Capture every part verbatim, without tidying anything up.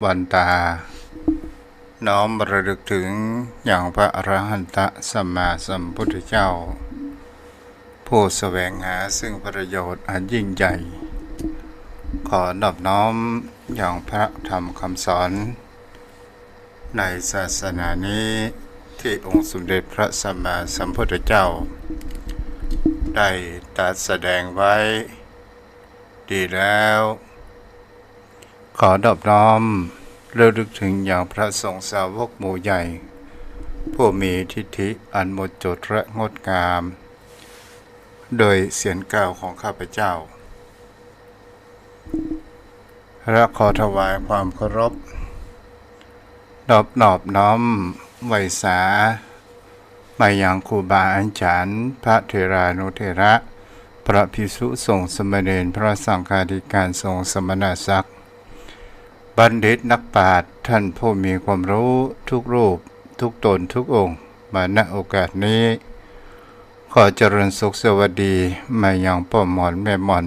วันตา น้อมระลึกถึงยังพระอรหันตสัมมาสัมพุทธเจ้า ผู้แสวงหาซึ่งประโยชน์อันยิ่งใหญ่ ขอนอบน้อมยังพระธรรมคำสอนในศาสนานี้ ที่องค์สมเด็จพระสัมมาสัมพุทธเจ้า ได้ตรัสแสดงไว้ดีแล้ว ขอนอบน้อมระลึกถึงยังพระสงฆ์สาวกหมู่ใหญ่ ผู้มีทิฏฐิอันหมดจดและงดงาม โดยเสียงกล่าวของข้าพเจ้า และขอถวายความเคารพ นอบ นอบน้อมไหว้สา มายังครูบาอาจารย์ พระเถรานุเถระ พระภิกษุสงฆ์สามเณร พระสังฆาธิการสงฆ์สมณศักดิ์ บัณฑิตนักปราชญ์ ท่านผู้มีความรู้ทุกรูป ทุกตน ทุกองค์ มา ณ โอกาสนี้ ขอเจริญสุขสวัสดีมายังป้อหม่อนแม่หม่อน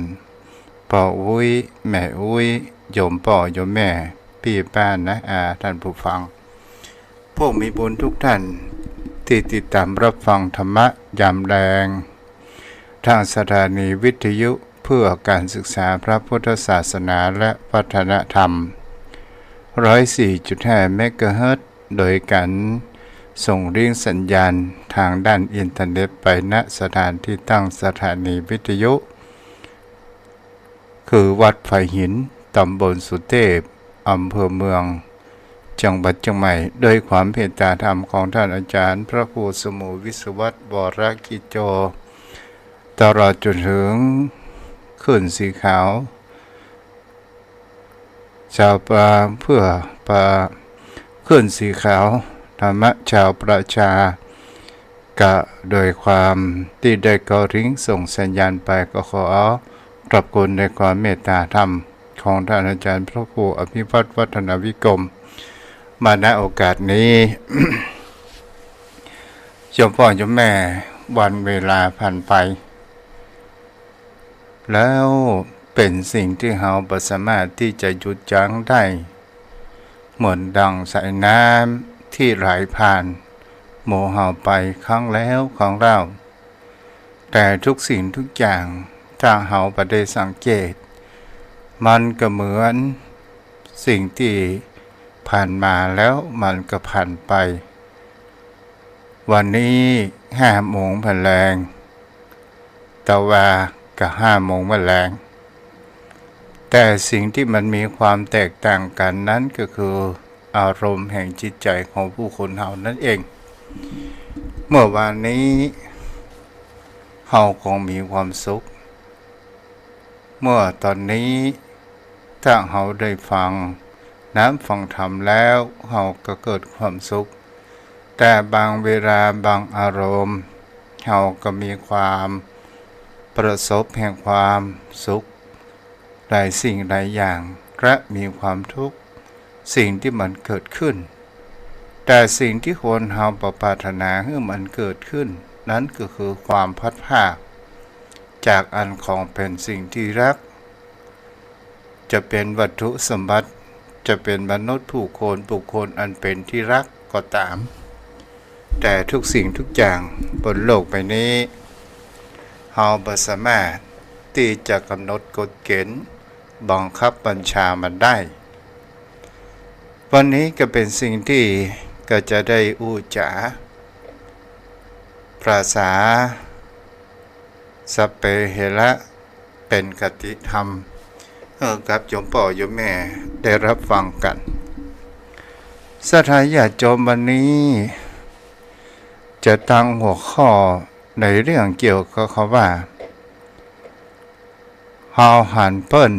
ป้ออุ๊ย แม่อุ๊ย โยมป้อโยมแม่ ปี้ป้าน้าอา ท่านผู้ฟัง ผู้มีบุญทุกท่าน ที่ติดตามรับฟังธรรมะยามแลง ทางสถานีวิทยุเพื่อการศึกษาพระพุทธศาสนาและวัฒนธรรม ร้อยสี่จุดห้าเมกะเฮิรตซ์ โดยการส่งลิงก์สัญญาณทางด้านอินเทอร์เน็ตไป ณ สถานที่ตั้งสถานีวิทยุ คือวัดไผ่หิน ตำบลสุเตพ อำเภอเมือง จังหวัดเชียงใหม่ ด้วยความเมตตาธรรมของท่านอาจารย์พระครูสมุห์ วิศวัฒน์ วรกิจโจ ตลอดจนถึงคลื่นสีขาว ชาวปรา เพื่อปรา คลื่นสีขาว ธรรมะชาวประชา ก็โดยความตี้ได้เกาะลิงก์ส่งสัญญาณไป ก็ขอขอบคุณในความเมตตาธรรมของท่านอาจารย์พระครูอภิวัฒน์ วัฒนวิกรม มา ณ โอกาสนี้ โยมป้อโยมแม่ วันเวลาผ่านไป แล้วเป๋นสิ่งตี้เฮาบ่สามารถตี้จะหยุดยั้งได้ เหมือนดังสายน้ำตี้ไหลผ่านหมู่เฮาไปครั้งแล้วครั้งเล่า แต่ทุกสิ่งทุกอย่าง ถ้าเฮาบ่ได้สังเกต มันก็เหมือนสิ่งตี้ผ่านมาแล้วมันก็ผ่านไป วันนี้ห้าโมงบ่ายแลง ตะวาก็ห้าโมงบ่ายแลง แต่สิ่งตี้มันมีความแตกต่างกั๋นนั้นก็คืออารมณ์แห่งจิตใจ๋ของผู้คนเฮานั้นเอง เมื่อวานนี้เฮาคงมีความสุข เมื่อต๋อนนี้ถ้าเฮาได้ฟังน้ำฟังธรรมแล้ว เฮาก็เกิดความสุข แต่บางเวลาบางอารมณ์ เฮาก็มีความประสบแห่งความสุขหลายสิ่งหลายอย่าง และมีความทุกข์ สิ่งตี้มันเกิดขึ้น แต่สิ่งตี้คนเฮาบ่ปรารถนาหื้อมันเกิดขึ้น นั้นก็คือความพลัดพรากจากอันของเป๋นสิ่งตี้รัก จะเป๋นวัตถุสมบัติ จะเป๋นมนุษย์ผู้คน บุคคลอันเป๋นตี้รักก็ต๋าม แต่ทุกสิ่งทุกอย่างบนโลกใบนี้ เฮาบ่สามารถตี้จะก๋ำหนดกฎเก๋ณฑ์บังคับบัญชามันได้ วันนี้ก็เป๋นสิ่งตี้ก็จะได้อู้จ๋า ภาษาสัพเพเหระ เป๋นคติธรรม เออ กับโยมป้อโยมแม่ได้รับฟังกั๋น ศรัทธาญาติโยม วันนี้จะตั้งหัวข้อในเรื่องเกี่ยวกับคำว่า เฮาหันเปิ้น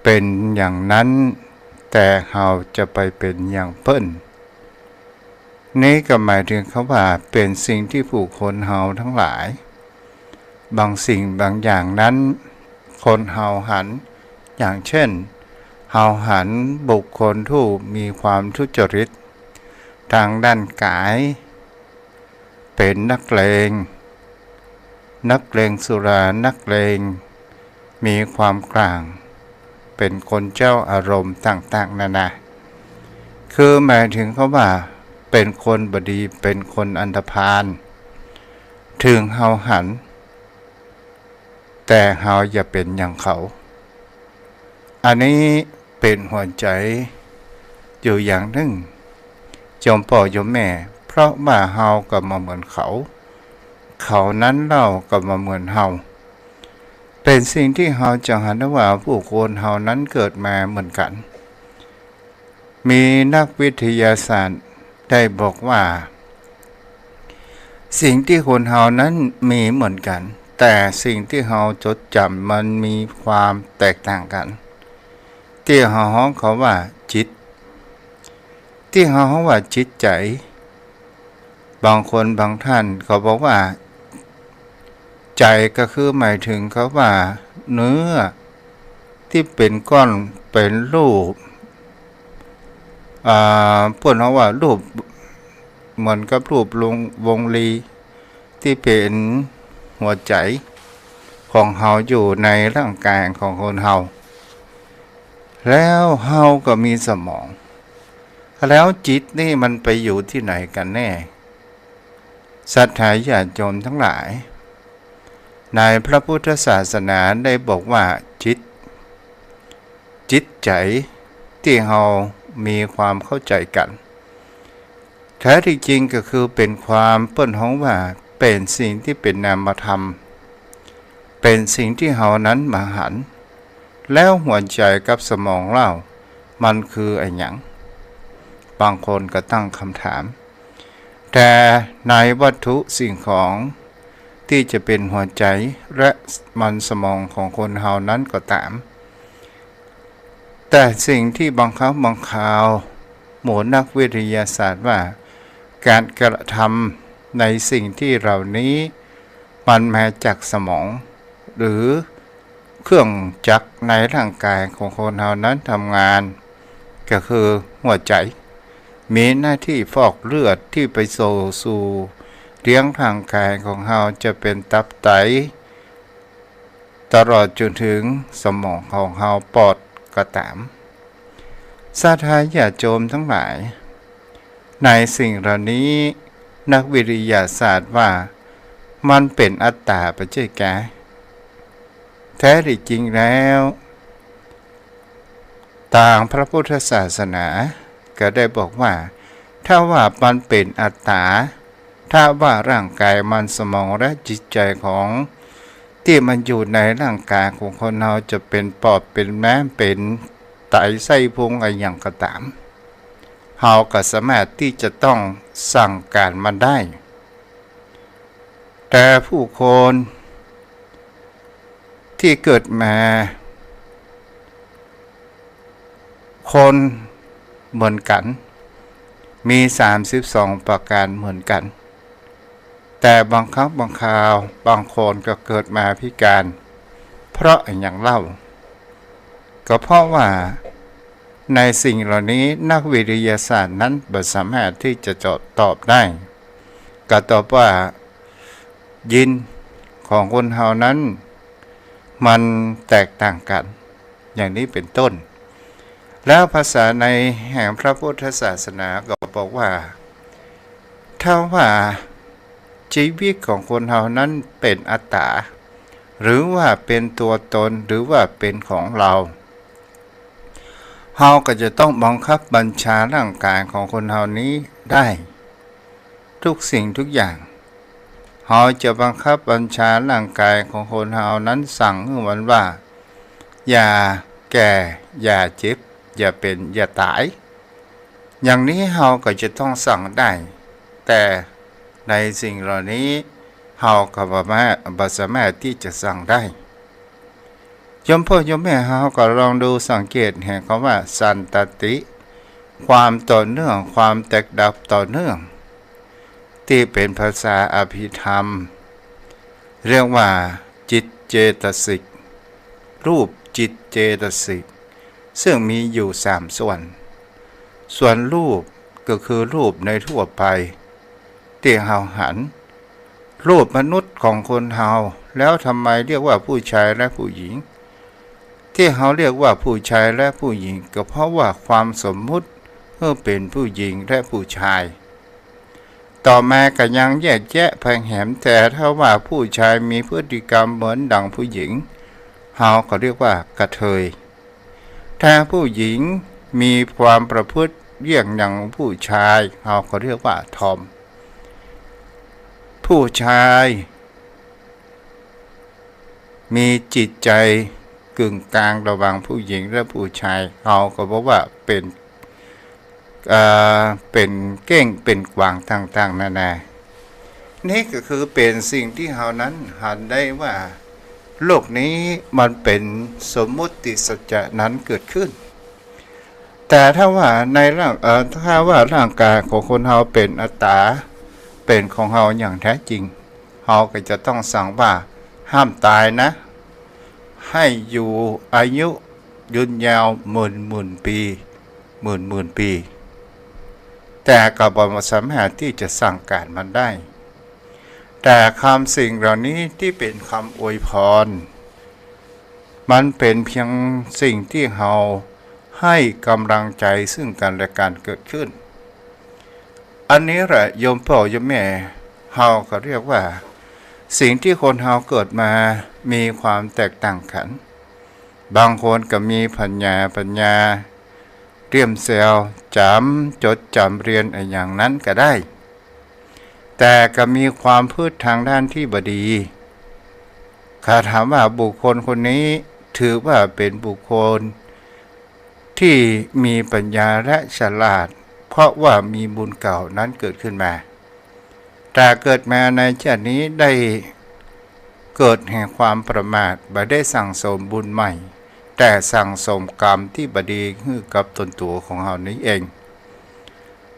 เป๋นอย่างนั้น แต่เฮาจะไปเป๋นอย่างเปิ้น นี้ก็หมายถึงคำว่าเป๋นสิ่งตี้ผู้คนเฮาตังหลาย บางสิ่งบางอย่างนั้น คนเฮาหัน อย่างเช่น เฮาหันบุคคลผู้มีความทุจริตตางด้านก๋าย เป๋นนักเลง นักเลงสุรา นักเลงมีความกลาง เป๋นคนเจ้าอารมณ์ต่างๆ นานา คือหมายเถิงเขาว่าเป๋นคนบ่ดี เป๋นคนอันธพาล เถิงเฮาหัน แต่เฮาอย่าเป๋นอย่างเขา อันนี้เป๋นหัวใจ๋อยู่อย่างนึ่ง โยมป้อโยมแม่ เพราะว่าเฮาก็บ่เหมือนเขา เขานั้นเล่าก็บ่เหมือนเฮา เป๋นสิ่งตี้เฮาจะหันได้ว่าบุคคลเฮานั้นเกิดมาเหมือนกั๋น มีนักวิทยาศาสตร์ได้บอกว่า สิ่งตี้คนเฮานั้นมีเหมือนกั๋น แต่สิ่งตี้เฮาจดจ๋ำมันมีความแตกต่างกั๋น ตี้เฮาฮ้องเขาว่าจิต ตี้เฮาฮ้องว่าจิตใจ๋ บางคนบางท่านเขาบอกว่า ใจ๋ก็คือหมายเถิงเขาว่าเนื้อตี้เป๋นก้อนเป๋นรูป อ่า เปิ้นฮ้องว่ารูปเหมือนกับรูปวง วงรีตี้เป๋นหัวใจ๋ของเฮาอยู่ในร่างกายของคนเฮา แล้วเฮาก็มีสมอง แล้วจิตนี่มันไปอยู่ตี้ไหนกั๋นแน่ ศรัทธาญาติโยมตังหลาย ในพระพุทธศาสนาได้บอกว่าจิต จิตใจ๋ตี้เฮามีความเข้าใจ๋กั๋น แท้ตี้จริงก็คือเป๋นความเปิ้นฮ้องว่าเป๋นสิ่งตี้เป๋นนามธรรม เป๋นสิ่งตี้เฮานั้นบ่หัน แล้วหัวใจ๋กับสมองเล่ามันคืออะหยัง บางคนก็ตั้งกำถาม แต่ในวัตถุสิ่งของตี้จะเป๋นหัวใจ๋และมันสมองของคนเฮานั้นก็ต๋าม แต่สิ่งตี้บางครั้งบางคราวหมู่นักวิทยาศาสตร์ว่า ก๋านกระทำในสิ่งตี้เหล่านี้มันมาจากสมอง หรือเครื่องจักรในร่างกายของคนเฮานั้นทำงาน ก็คือหัวใจ๋ มีหน้าตี้ฟอกเลือดตี้ไปสู่ สู่เลี้ยงร่างกายของเฮา จะเป๋นตับไต ตลอดจ๋นเถิงสมองของเฮาปอดก็ต๋าม ศรัทธาญาติโยมตังหลาย ในสิ่งเหล่านี้นักวิทยาศาสตร์ว่ามันเป๋นอัตต๋าบ่ใจ้กา แท้ตี้จริงแล้ว ตางพระพุทธศาสนาก็ได้บอกว่า ถ้าว่ามันเป๋นอัตต๋า ถ้าว่าร่างกายมันสมองและจิตใจ๋ของตี้มันอยู่ในร่างกายของคนเฮาจะเป๋นปอดเป๋นม้ามเป๋นไตไส้พุงอะหยังก็ต๋าม เฮาก็สามารถตี้จะต้องสั่งก๋านมันได้ แต่ผู้คนตี้เกิดมา คนเหมือนกั๋น มีสามสิบสองประก๋านเหมือนกั๋น แต่บางครั้งบางคราวบางคนก็เกิดมาพิก๋าน เพราะอะหยังเล่า ก็เพราะว่าในสิ่งเหล่านี้นักวิทยาศาสตร์นั้นบ่สามารถตี้จะตอบได้ ก็ตอบว่า ยีนของคนเฮานั้นมันแตกต่างกั๋น อย่างนี้เป๋นต้น แล้วภาษาในแห่งพระพุทธศาสนาก็บอกว่า ถ้าว่าชีวิตของคนเฮานั้นเป๋นอัตต๋า หรือว่าเป๋นตั๋วตน หรือว่าเป๋นของเฮา เฮาก็จะต้องบังคับบัญชาร่างกายของคนเฮานี้ได้ ทุกสิ่งทุกอย่าง เฮาจะบังคับบัญชาร่างกายของคนเฮานั้นสั่งหื้อมันว่า อย่าแก่ อย่าเจ็บ อย่าเป๋น อย่าต๋าย อย่างนี้เฮาก็จะต้องสั่งได้ แต่ในสิ่งเหล่านี้เฮาก็บ่มา บ่สามารถตี้จะสั่งได้ โยมป้อโยมแม่เฮาก็ลองดูสังเกตแห่งกำว่าสันตติ ความต่อเนื่อง ความแตกดับต่อเนื่อง ตี้เป๋นภาษาอภิธรรม เรียกว่าจิตเจตสิก รูปจิตเจตสิก ซึ่งมีอยู่สามส่วน ส่วนรูปก็คือรูปในทั่วไป ตี้เฮาหัน รูปมนุษย์ของคนเฮา แล้วทำไมเรียกว่าผู้ชายและผู้หญิง แถ ตี้เฮาเรียกว่าผู้ชายและผู้หญิง ก็เพราะว่าความสมมุติหื้อเป๋นผู้หญิงและผู้ชาย ต่อมาก็ยังแยกแยะไปแหม แต่ถ้าว่าผู้ชายมีพฤติกรรมเหมือนดังผู้หญิง เฮาก็เรียกว่ากระเทย ถ้าผู้หญิงมีความประพฤติเยี่ยงอย่างผู้ชาย เฮาก็เรียกว่าทอม ผู้ชายมีจิตใจ๋กึ่งกลางระหว่างผู้หญิงและผู้ชาย เฮาก็บอกว่าเป๋น เอ่อ เป๋นเก้งเป๋นกวางต่างๆ นานา นี่ก็คือเป๋นสิ่งตี้เฮานั้นหันได้ว่าโลกนี้มันเป๋นสมมุติสัจจะนั้นเกิดขึ้น แต่ถ้าว่าในร่าง เอ่อ ถ้าว่าร่างกายของคนเฮาเป๋นอัตตา เป๋นของเฮาอย่างแท้จริง เฮาก็จะต้องสั่งว่าห้ามต๋ายนะ หื้ออยู่อายุยืนยาวหมื่นหมื่นปี๋ หมื่นหมื่นปี๋ แต่ก็บ่สามารถตี้จะสั่งก๋านมันได้ แต่กำสิ่งเหล่านี้ตี้เป๋นกำอวยพร มันเป๋นเปียงสิ่งตี้เฮาหื้อก๋ำลังใจ๋ซึ่งกั๋นและกั๋นเกิดขึ้น อันนี้แหละโยมป้อโยมแม่ เฮาก็เรียกว่าสิ่งตี้คนเฮาเกิดมามีความแตกต่างกั๋น บางคนก็มีปัญญา ปัญญาเตี้ยมแซว จ๋ำ จดจ๋ำเรียนอะหยังนั้นก็ได้ แต่ก็มีความประพฤติทางด้านตี้บ่ดี ข้าถามว่าบุคคลคนนี้ถือว่าเป๋นบุคคลตี้มีปัญญาและฉลาด เพราะว่ามีบุญเก่านั้นเกิดขึ้นมา แต่เกิดมาในชาตินี้ได้เกิดแห่งความประมาท บ่ได้สั่งสมบุญใหม่ แต่สั่งสมกรรมตี้บ่ดีหื้อกับตนตั๋วของเฮานี้เอง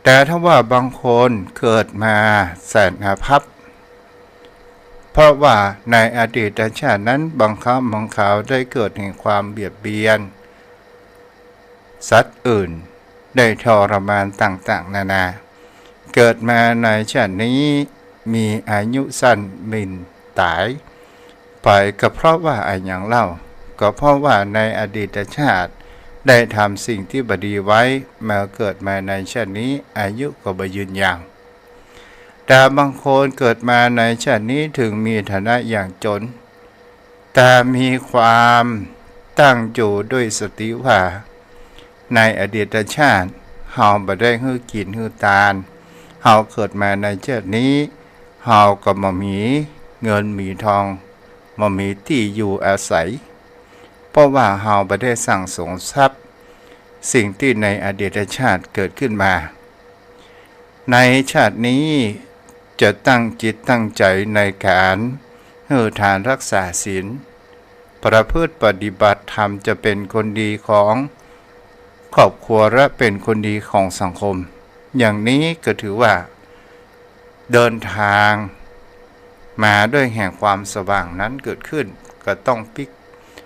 แต่ถ้าว่าบางคนเกิดมาแสนอาภัพ เพราะว่าในอดีตชาตินั้นบางครั้งบางคราวได้เกิดแห่งความเบียดเบียนสัตว์อื่น ได้ทรมานต่างๆ นานา เกิดมาในชาตินี้มีอายุสั้นหมิ่นต๋ายไป ก็เพราะว่าอะหยังเล่า ก็เพราะว่าในอดีตชาติได้ทำสิ่งตี้บ่ดีไว้ มาเกิดมาในชาตินี้อายุก็บ่ยืนยาว แต่บางคนเกิดมาในชาตินี้ถึงมีฐานะอย่างจน แต่มีความตั้งอยู่ด้วยสติว่า ในอดีตชาติเฮาบ่ได้หื้อกิ๋นหื้อตาน เฮาเกิดมาในชาตินี้ เฮาก็บ่มีเงินมีทอง บ่มีตี้อยู่อาศัย เพราะว่าเฮาบ่ได้สั่งสมทรัพย์ สิ่งตี้ในอดีตชาติเกิดขึ้นมา ในชาตินี้จะตั้งจิตตั้งใจ๋ในก๋านหื้อทานรักษาศีล ประพฤติปฏิบัติธรรม จะเป๋นคนดีของครอบครัวและเป๋นคนดีของสังคม อย่างนี้ก็ถือว่าเดินทางมาด้วยแห่งความสว่างนั้นเกิดขึ้น ก็ต้องปิ๊ก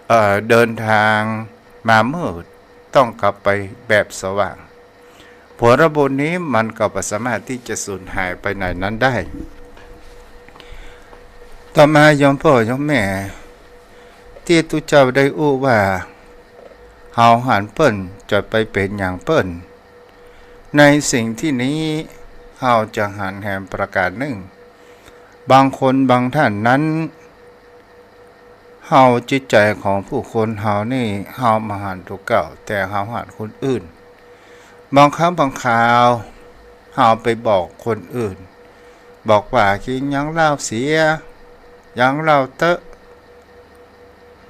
เอ่อ เดินทางมามืด ต้องกลับไปแบบสว่าง ผลบุญนี้มันก็บ่สามารถตี้จะสูญหายไปไหนนั้นได้ ต่อมาโยมป้อโยมแม่ ตี้ตุ๊เจ้าได้อู้ว่า เฮาหันเปิ้นจะไปเป๋นอย่างเปิ้น ในสิ่งตี้นี้เฮาจะหันแหมประก๋านนึ่ง บางคนบางท่านนั้น เฮาจิตใจ๋ของผู้คนเฮานี่ เฮาบ่หันตั๋วเก่า แต่เฮาหันคนอื่น บางครั้งบางคราว เฮาไปบอกคนอื่น บอกว่ากิ๋นหยังเหล้าเสีย หยังเหล้าเต๊อะ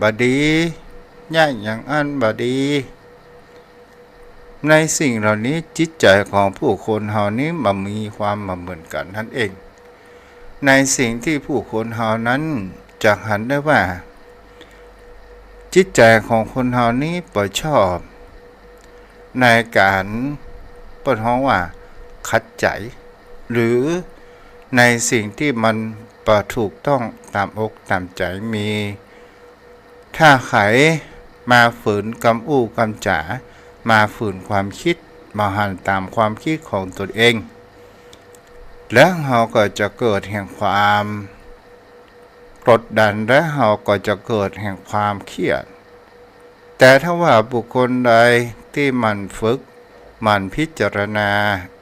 บ่ดี เยียะอย่างอั้นบ่ดี ในสิ่งเหล่านี้จิตใจ๋ของผู้คนเฮานี้มันมีความบ่เหมือนกั๋นนั่นเอง ในสิ่งตี้ผู้คนเฮานั้นจะหันได้ว่า จิตใจ๋ของคนเฮานี้บ่ชอบในก๋านเปิ้นฮ้องว่าขัดใจ๋ หรือในสิ่งตี้มันบ่ถูกต้องต๋ามอกต๋ามใจ๋ มี ถ้าใผมาฝืนกำอู้กำจ๋า มาฝืนความคิด บ่หันต๋ามความคิดของตนเอง แล้วเฮาก็จะเกิดแห่งความกดดัน และเฮาก็จะเกิดแห่งความเครียด แต่ถ้าว่าบุคคลใดตี้หมั่นฝึก หมั่นพิจารณา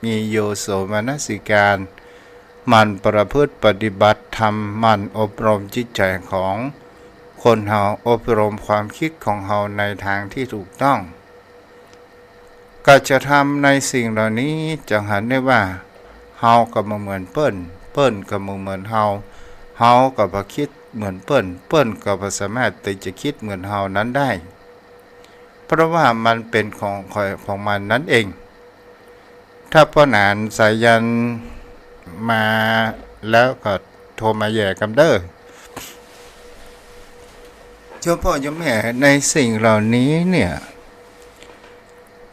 มีโยโสมนสิการ หมั่นประพฤติปฏิบัติธรรม หมั่นอบรมจิตใจ๋ของคนเฮา อบรมความกึ๊ดของเฮาในตางตี้ถูกต้อง กัจจธรรมในสิ่งเหล่านี้จะหันได้ว่า เฮาก็บ่เหมือนเปิ้น เปิ้นก็บ่เหมือนเฮา เฮาก็บ่กึ๊ดเหมือนเปิ้น เปิ้นก็บ่สามารถตี้จะกึ๊ดเหมือนเฮานั้นได้ เพราะว่ามันเป๋นของใผของมันนั้นเอง ถ้าป้อหนานสายัณมาแล้วก็โทรมาแหย่กำเน่อ โยมป้อโยมแม่ ในสิ่งเหล่านี้เนี่ย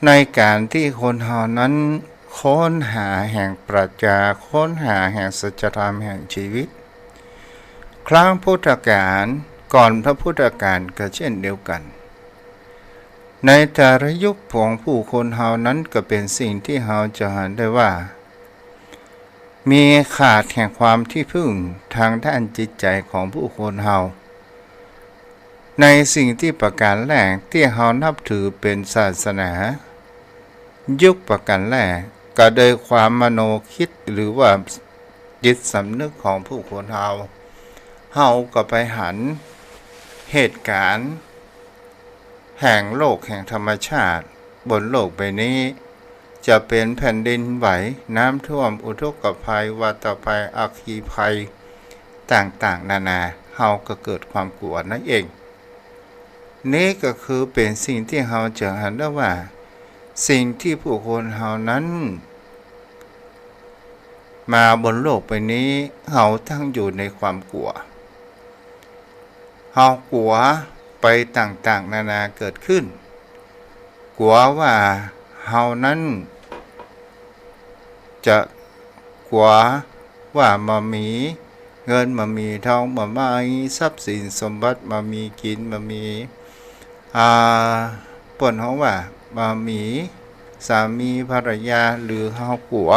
ในก๋านตี้คนเฮานั้นค้นหาแห่งปรัชญา ค้นหาแห่งสัจธรรมแห่งชีวิต ครั้งพุทธกาล ก่อนพระพุทธกาลก็เช่นเดียวกั๋น ในแต่ละยุคของผู้คนเฮานั้นก็เป๋นสิ่งตี้เฮาจะหันได้ว่า มีขาดแห่งความตี้พึ่งตางด้านจิตใจ๋ของผู้คนเฮา ในสิ่งตี้ประก๋านแรกตี้เฮานับถือเป๋นศาสนา ยุคประก๋านแรกก็โดยความมโนกึ๊ดหรือว่าจิตสำนึกของผู้คนเฮา เฮาก็ไปหันเหตุก๋ารณ์ แห่งโลกแห่งธรรมชาติบนโลกใบนี้ จะเป๋นแผ่นดินไหว น้ำท่วม อุทกภัย วาตภัย อัคคีภัย ต่างๆ นานา เฮาก็เกิดความกั๋วนั้นเอง นี้ก็คือเป๋นสิ่งตี้เฮาจะหันได้ว่า สิ่งตี้ผู้คนเฮานั้น มาบนโลกใบนี้ เฮาตั้งอยู่ในความกั๋ว เฮากั๋วไปต่างๆ นานาเกิดขึ้น กั๋วว่าเฮานั้นจะ กั๋วว่าบ่มีเงิน บ่มีทอง บ่มีทรัพย์สินสมบัติ บ่มีกิ๋น บ่มี อ่า เปิ้นฮ้องว่าบ่มีสามีภรรยา หรือเฮากั๋ว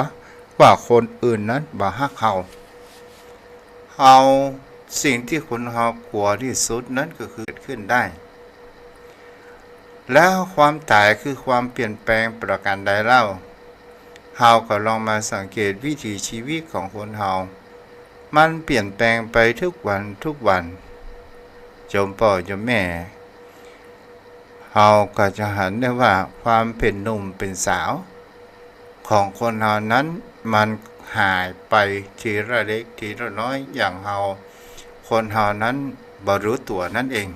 ว่าคนอื่นนั้นบ่ฮักเฮา เฮา สิ่งตี้คนเฮากั๋วตี้สุดนั้นก็คือเกิดขึ้นได้ แล้วความต๋ายคือความเปลี่ยนแปลงประก๋านใดเล่า เฮาก็ลองมาสังเกตวิถีชีวิตของคนเฮา มันเปลี่ยนแปลงไปทุกวันทุกวัน โยมป้อโยมแม่ เฮาก็จะหันได้ว่าความเป๋นหนุ่มเป๋นสาว ของคนเฮานั้นมันหายไปทีละเล็กทีละน้อย อย่างเฮา คนเฮานั้นบ่ฮู้ตั๋วนั้นเอง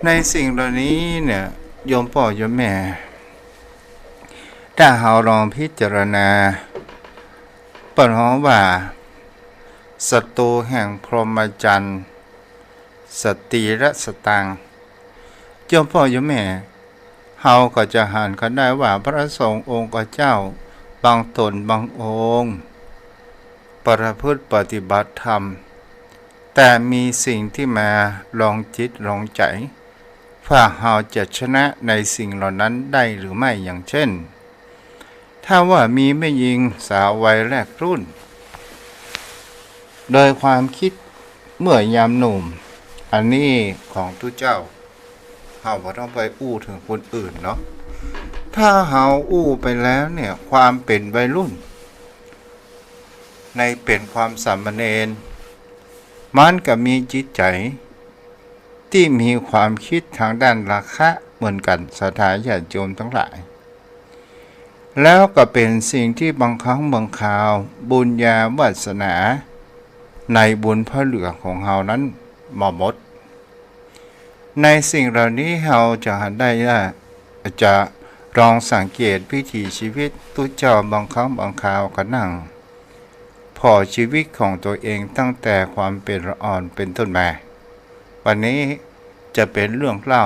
ในสิ่งเหล่านี้เนี่ย โยมป้อโยมแม่ ถ้าเฮาลองพิจารณา เปิ้นฮ้องว่า ศัตรูแห่งพรหมจรรย์ สตรีรสตัง โยมป้อโยมแม่ เฮาก็จะหันกั๋นได้ว่าพระสงฆ์องค์เจ้าบางต๋นบางองค์ ประพฤติปฏิบัติธรรม แต่มีสิ่งตี้มารองจิตรองใจ๋ ว่าเฮาจะชนะในสิ่งเหล่านั้นได้หรือไม่ อย่างเช่น ถ้าว่ามีแม่ญิงสาววัยแรกรุ่น โดยความกึ๊ดเมื่อยามหนุ่ม อันนี้ของตุ๊เจ้า เฮาบ่ต้องไปอู้เถิงคนอื่นเนาะ ถ้าเฮาอู้ไปแล้วเนี่ย ความเป๋นวัยรุ่น ในเป๋นความสามเณร มันก็มีจิตใจ๋ ตี้มีความกึ๊ดตางด้านราคะเหมือนกั๋น ศรัทธาญาติโยมตังหลาย แล้วก็เป๋นสิ่งตี้บางครั้งบางคราว บุญญาวาสนาในบุญผ้าเหลืองของเฮานั้นบ่หมด ในสิ่งเหล่านี้เฮาจะหันได้ว่า จะลองสังเกตวิถีชีวิต ตุ๊เจ้าบางครั้งบางคราวก็นั่งผ่อชีวิตของตั๋วเองตั้งแต่ความเป๋นละอ่อนเป๋นต้นมา วันนี้จะเป๋นเรื่องเล่า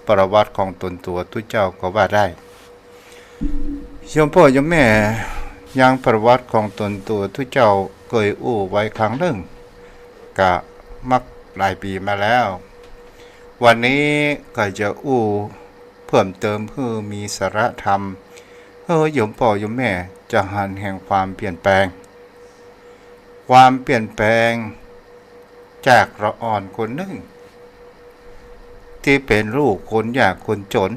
ประวัติของต๋นตั๋วตุ๊เจ้าก็ว่าได้ โยมป้อโยมแม่ ยังประวัติของต๋นตั๋วตุ๊เจ้าเกยอู้ไว้ครั้งนึ่ง ก็มักหลายปี๋มาแล้ว วันนี้ก็จะอู้เพิ่มเติมหื้อมีสาระธรรม หื้อโยมป้อโยมแม่จะหันแห่งความเปลี่ยนแปลง ความเปลี่ยนแปลงจากละอ่อนคนนึ่ง ตี้เป๋นลูกคนยากคนจ๋น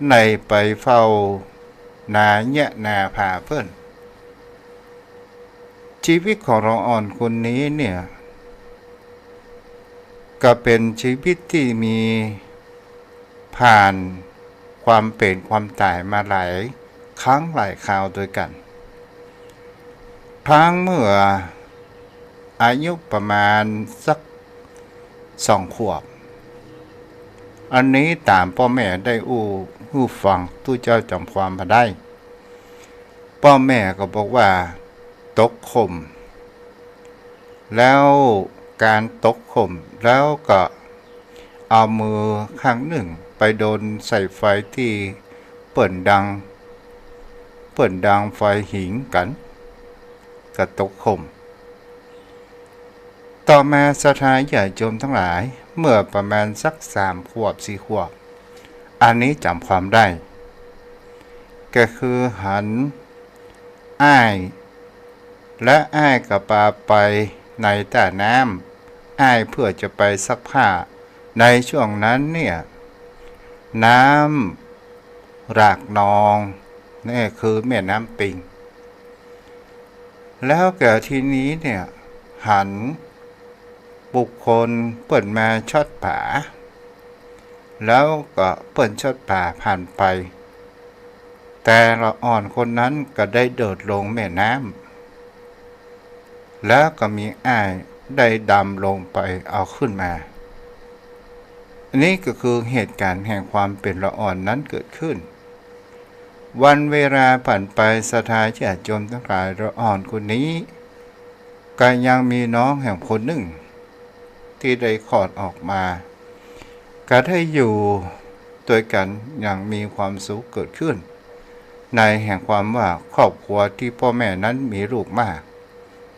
ได้ไปเฝ้านาเยียะนาผาเปิ้น จีวิตของละอ่อนคนนี้เนี่ย ก็เป๋นจีวิตตี้มีผ่านความเป๋นความต๋ายมาหลายครั้งหลายคราวตวยกั๋น พั้งเมื่ออายุประมาณสักสองขวบ อันนี้ต๋ามป้อแม่ได้อู้หื้อฟัง ตู้เจ้าจ๋ำความมาได้ ป้อแม่ก็บอกว่าตกข่ม แล้วก๋านตกข่ม แล้วก็เอามือข้างนึ่งไปโดนใส่ไฟตี้เปิ้นดัง เปิ้นดังไฟหิงกั๋น ก็ตกข่ม ต่อมาศรัทธาญาติโยมตังหลาย เมื่อประมาณสักสามขวบสี่ขวบ อันนี้จ๋ำความได้ ก็คือหันอ้าย และอ้ายก็ปาไปในต้าน้ำ อ้ายเพื่อจะไปซักผ้า ในช่วงนั้นเนี่ย น้ำหลากนอง นี่คือแม่น้ำปิง แล้วก็ทีนี้เนี่ย หันบุคคลเปิ้นมาช็อตป๋า แล้วก็เปิ้นช็อตป๋าผ่านไป แต่ละอ่อนคนนั้นก็ได้โดดลงแม่น้ำ แล้วก็มีอ้ายได้ดำลงไปเอาขึ้นมา อันนี้ก็คือเหตุก๋ารณ์แห่งความเป๋นละอ่อนนั้นเกิดขึ้น วันเวลาผ่านไป ศรัทธาญาติโยมตังหลาย ละอ่อนคนนี้ ก็ยังมีน้องแหมคนนึ่ง ตี้ได้คลอดออกมา ก็ได้อยู่ตวยกั๋นอย่างมีความสุขเกิดขึ้น ในแห่งความว่าครอบครัวตี้ป้อแม่นั้นมีลูกมาก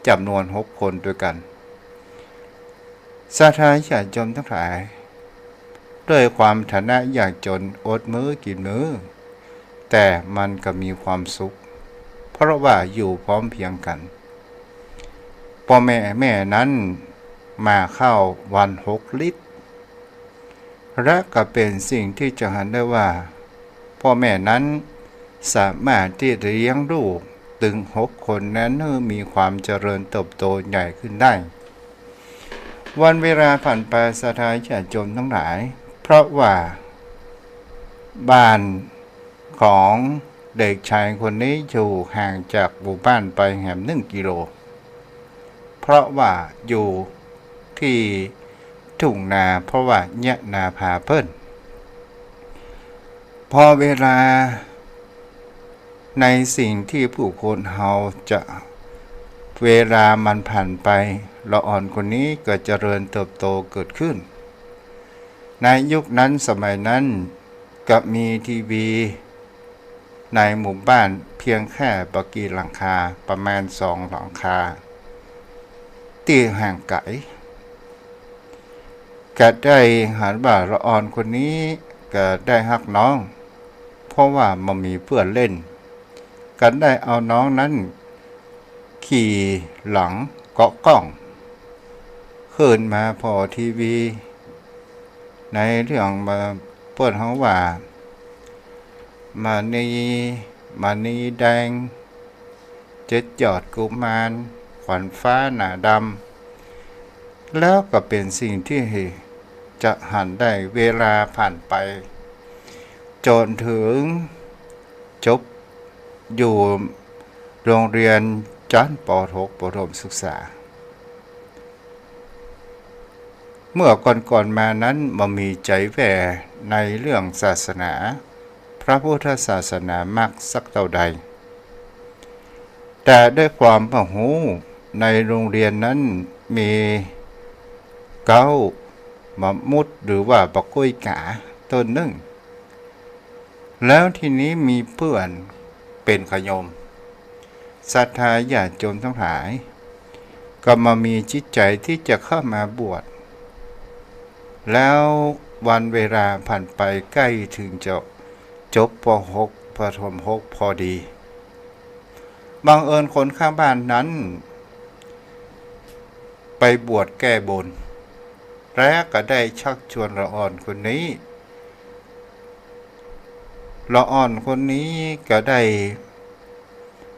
จ๋ำนวนหกคนตวยกั๋น ศรัทธาญาติโยมตังหลาย ด้วยความฐานะยากจ๋นอดมื้อกิ๋นมื้อ แต่มันก็มีความสุข เพราะว่าอยู่พร้อมเพรียงกั๋น ป้อแม่ แม่นั้นมาข้าววันหกลิตร และก็เป๋นสิ่งตี้จะหันได้ว่า ป้อแม่นั้นสามารถตี้จะเลี้ยงลูกตึงหกคนนั้นหื้อมีความเจริญเติบโตใหญ่ขึ้นได้ วันเวลาผ่านไป ศรัทธาญาติโยมตังหลาย เพราะว่าบ้านของเด็กชายคนนี้อยู่ห่างจากหมู่บ้านไปแหมนึ่งกิโล เพราะว่าอยู่ตี้ทุ่งนา เพราะว่าเยียะนาผาเปิ้น พอเวลาในสิ่งตี้ผู้คนเฮาจะ เวลามันผ่านไป ละอ่อนคนนี้ก็เจริญเติบโตเกิดขึ้น ในยุคนั้นสมัยนั้นก็มีทีวีในหมู่บ้านเพียงแค่บ่กี่หลังคา ประมาณสองหลังคา ตี้ห่างไก๋ ก็ได้หันว่าละอ่อนคนนี้ก็ได้ฮักน้อง เพราะว่าบ่มีเปื้อนเล่น ก็ได้เอาน้องนั้นขี่หลังเกาะก้อง ขึ้นมาผ่อทีวี ในเรื่องมาเปิ้นฮ้องว่า มณี มณีแดง เจ็ดยอดกุมาร ขวัญฟ้าหน้าดำ แล้วก็เป๋นสิ่งตี้จะหันได้เวลาผ่านไป จ๋นเถิงจบอยู่โรงเรียนชั้น ป.หก ประถมศึกษา เมื่อก่อนๆ มานั้นบ่มีใจ๋แว่ในเรื่องศาสนา พระพุทธศาสนามากสักเต้าใด แต่ด้วยความบ่ฮู้ ในโรงเรียนนั้นมีเก๊ามะมุด หรือว่าบ่ากุ้ยก๋าต้นนึ่ง แล้วทีนี้มีเปื้อนเป๋นขยม ศรัทธาญาติโยมตังหลาย ก็มามีจิตใจ๋ตี้จะเข้ามาบวช แล้ววันเวลาผ่านไปใก้เถิงจะจบ ป.หก ประถมหก พอดี บังเอิญคนข้างบ้านนั้นไปบวชแก้บน แล้วก็ได้ชักชวนละอ่อนคนนี้ ละอ่อนคนนี้ก็ได้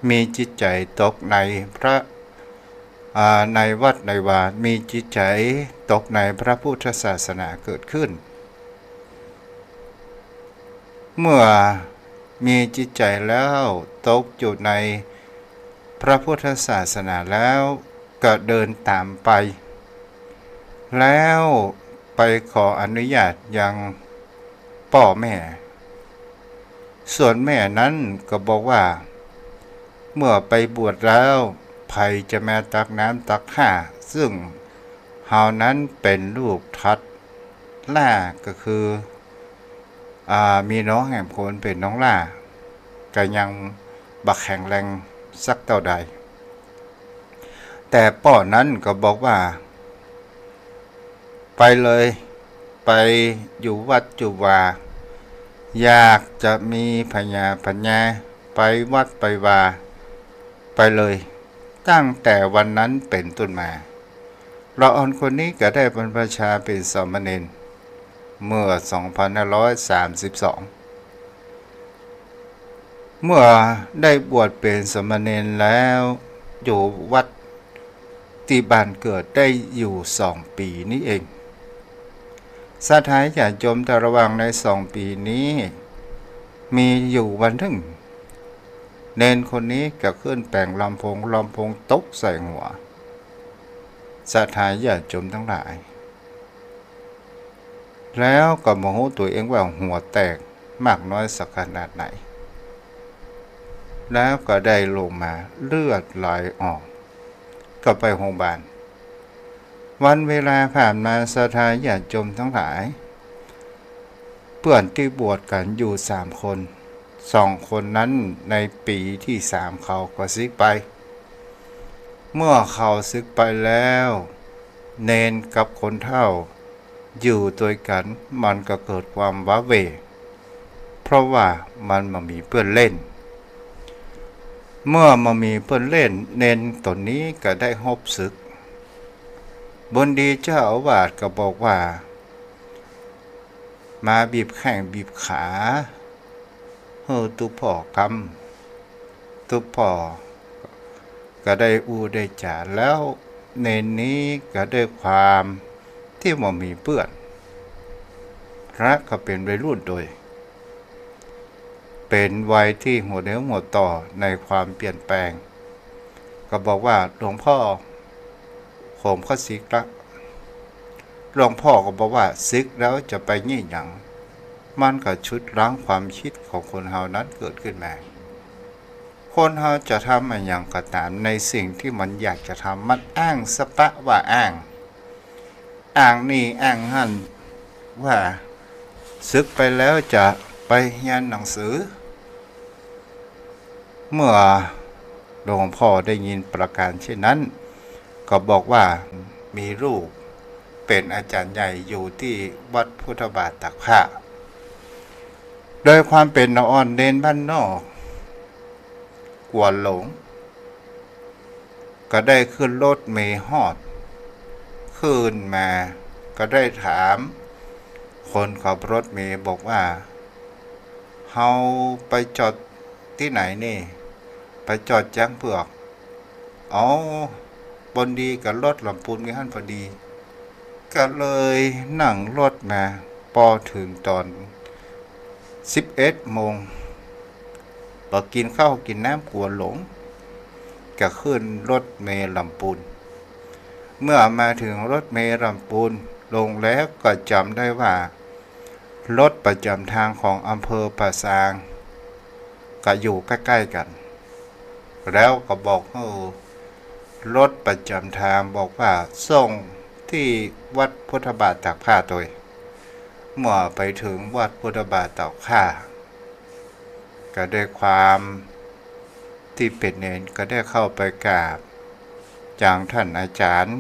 มีจิตใจ๋ตกในพระ อ่า ในวัดในวา มีจิตใจ๋ตกในพระพุทธศาสนาเกิดขึ้น เมื่อมีจิตใจ๋แล้วตกอยู่ในพระพุทธศาสนาแล้ว ก็เดินต๋ามไป แล้วไปขออนุญาตยังป้อแม่ ส่วนแม่นั้นก็บอกว่า เมื่อไปบวชแล้ว ใผจะมาตักน้ำตักข้า ซึ่งเฮานั้นเป๋นลูกถัดหล้า ก็คือ อ่า มีน้องแหมคนเป๋นน้องหล้า ก็ยังบ่แข็งแรงสักเต้าใด แต่ป้อนั้นก็บอกว่า ไปเลย ไปอยู่วัดอยู่วา อยากจะมีผญาผญา ไปวัดไปวา ไปเลย ตั้งแต่วันนั้นเป๋นต้นมา ละอ่อนคนนี้ก็ได้บรรพชาเป๋นสามเณร เมื่อสองพันห้าร้อยสามสิบสอง เมื่อได้บวชเป๋นสามเณรแล้ว อยู่วัดตี้บ้านเกิดได้อยู่สองปี๋นี้เอง ศรัทธาญาติโยม แต่ระหว่างในสองปี๋นี้ มีอยู่วันนึ่ง เณรคนนี้ก็ขึ้นแป๋งลำโพง ลำโพงตกใส่หัว ศรัทธาญาติโยมตังหลาย แล้วก็บ่ฮู้ตั๋วเองว่าหัวแตกมากน้อยสักขนาดไหน แล้วก็ได้ลงมาเลือดไหลออก ก็ไปโฮงบาล วันเวลาผ่านมา ศรัทธาญาติโยมตังหลาย เปื้อนตี้บวชกั๋นอยู่สามคน สองคนนั้นในปี๋ตี้สามเขาก็สึกไป เมื่อเขาสึกไปแล้ว เณรกับคนเฒ่าอยู่ตวยกั๋น มันก็เกิดความว้าเหว่ เพราะว่ามันบ่มีเปื้อนเล่น เมื่อบ่มีเปื้อนเล่น เณรต๋นนี้ก็ได้ฮบสึก บนดีเจ้าอาวาสก็บอกว่า มาบีบแข้งบีบขา หื้อตุ๊พ่อกำ ตุ๊พ่อก็ได้อู้ได้จ๋าแล้ว เณรนี้ก็ได้ความตี้บ่มีเปื้อน และก็เป๋นวัยรุ่นโดย เป๋นวัยตี้หัวเนื้อหัวต่อในความเปลี่ยนแปลง ก็บอกว่า หลวงพ่อ ผมก็สึกละ หลวงพ่อก็บอกว่า สึกแล้วจะไปเยียะหยัง มันก็ชุดรั้งความกึ๊ดของคนเฮานั้นเกิดขึ้นมา คนเฮาจะทำอะหยังก็ต๋าม ในสิ่งตี้มันอยากจะทำ มันอ้างสะปะว่าอ้าง อ้างนี่อ้างหั้น ว่าสึกไปแล้วจะไปเฮียนหนังสือ เมื่อหลวงพ่อได้ยินประก๋านเช่นนั้น ก็บอกว่า มีลูกเป๋นอาจ๋ารย์ใหญ่อยู่ตี้วัดพุทธบาทตากผ้า โดยความเป๋นละอ่อนเณรบ้านนอก กั๋วหลง ก็ได้ขึ้นรถเมล์ฮอด ขึ้นมาก็ได้ถามคนขับรถเมล์บอกว่า เฮาไปจอดตี้ไหนนี่ ไปจอดจ๊างเผือก อ๋อ บนดีก็รถลำปูนมีหั้นพอดี ก็เลยนั่งรถมา ปอเถิงต๋อนสิบเอ็ดโมง ปอกิ๋นข้าวกิ๋นน้ำกั๋วหลง ก็ขึ้นรถเมล์ลำปูน เมื่อมาเถิงรถเมล์ลำปูน ลงแล้วก็จ๋ำได้ว่า รถประจ๋ำตางของอำเภอป่าซาง ก็อยู่ใก้ๆ กั๋น แล้วก็บอกหื้อรถประจ๋ำตางบอกว่า ส่งตี้วัดพุทธบาทตากผ้าตวย เมื่อไปเถิงวัดพุทธบาทตากผ้า ก็ได้ความตี้เป๋นเณรก็ได้เข้าไปกราบ จ๋างต้านอาจ๋ารย์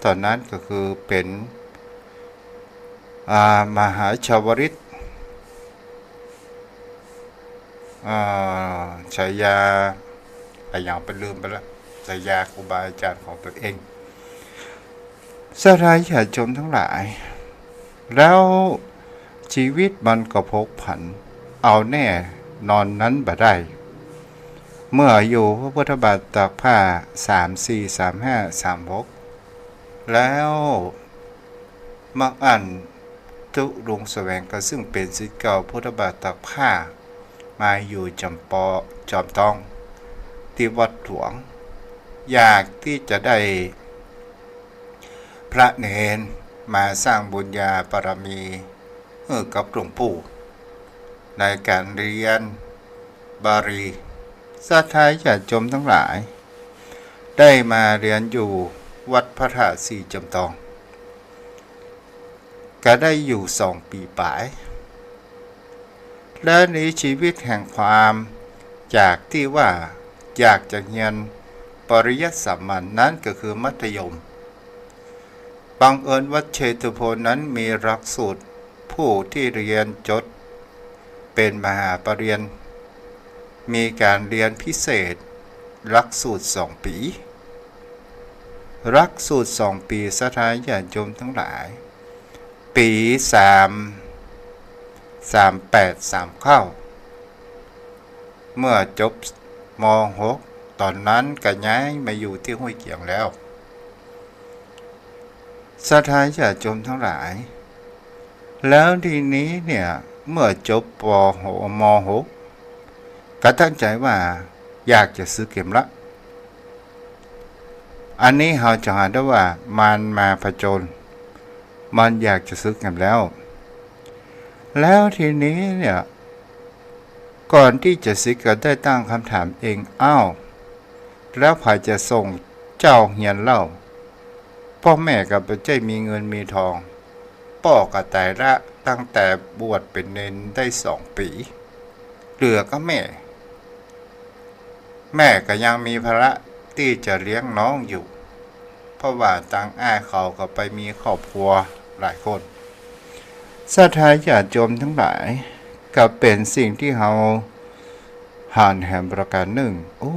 ต๋อนนั้นก็คือเป๋น อ่า มหาชาวริต อ่า ฉายาอะหยังไปลืมไปละ ฉายาครูบาอาจ๋ารย์ของตนเอง ศรัทธาญาติโยมตังหลาย แล้วชีวิตมันก็ผกผัน เอาแน่นอนนั้นบ่ได้ เมื่ออยู่พระพุทธบาทตากผ้า สามสี่ สามห้า สามหก แล้วบังอั้นตุ๊ลุงแสวงกา ซึ่งเป๋นศิษย์เก่าพุทธบาทตากผ้า มาอยู่จอมปอ จอมตอง ตี้วัดหลวง อยากตี้จะได้พระเณรมาสร้างบุญญาบารมีหื้อกับหลวงปู่ ในก๋านเฮียนบาลี ศรัทธาญาติโยมตังหลาย ได้มาเฮียนอยู่วัดพระธาตุสีจอมตอง ก็ได้อยู่สองปี๋ป๋าย และในชีวิตแห่งความอยากตี้ว่าอยากจะเฮียนปริยัติสามัญ นั้นก็คือมัธยม บังเอิญวัดเชตุพนนั้นมีหลักสูตรผู้ตี้เฮียนจบเป๋นมหาปริญญา มีก๋านเฮียนพิเศษ หลักสูตรสองปี๋ หลักสูตรสองปี๋ ศรัทธาญาติโยมตังหลาย ปี๋สาม สามแปด สามเก้า เมื่อจบ ม.หก ต๋อนนั้นก็ย้ายมาอยู่ตี้ห้วยเกียงแล้ว ศรัทธาญาติโยมตังหลาย แล้วทีนี้เนี่ย เมื่อจบ ป.หก ม.หก ก็ตั้งใจ๋ว่าอยากจะสึกแหมละ อันนี้เฮาจะหันได้ว่ามันมาผจญ มันอยากจะสึกแหมแล้ว แล้วทีนี้เนี่ย ก่อนตี้จะสึกก็ได้ตั้งกำถามเอง อ้าว แล้วใผจะส่งเจ้าเฮียนเล่า ป้อแม่ก็บ่ใจ้มีเงินมีตอง ป้อก็ต๋ายละตั้งแต่บวชเป๋นเณรได้สองปี๋ เหลือก็แม่ แม่ก็ยังมีภาระตี้จะเลี้ยงน้องอยู่ เพราะว่าตังอ้ายเขาก็ไปมีครอบครัวหลายคน ศรัทธาญาติโยมตังหลาย ก็เป๋นสิ่งตี้เฮาหันแหมประก๋านนึ่ง โอ้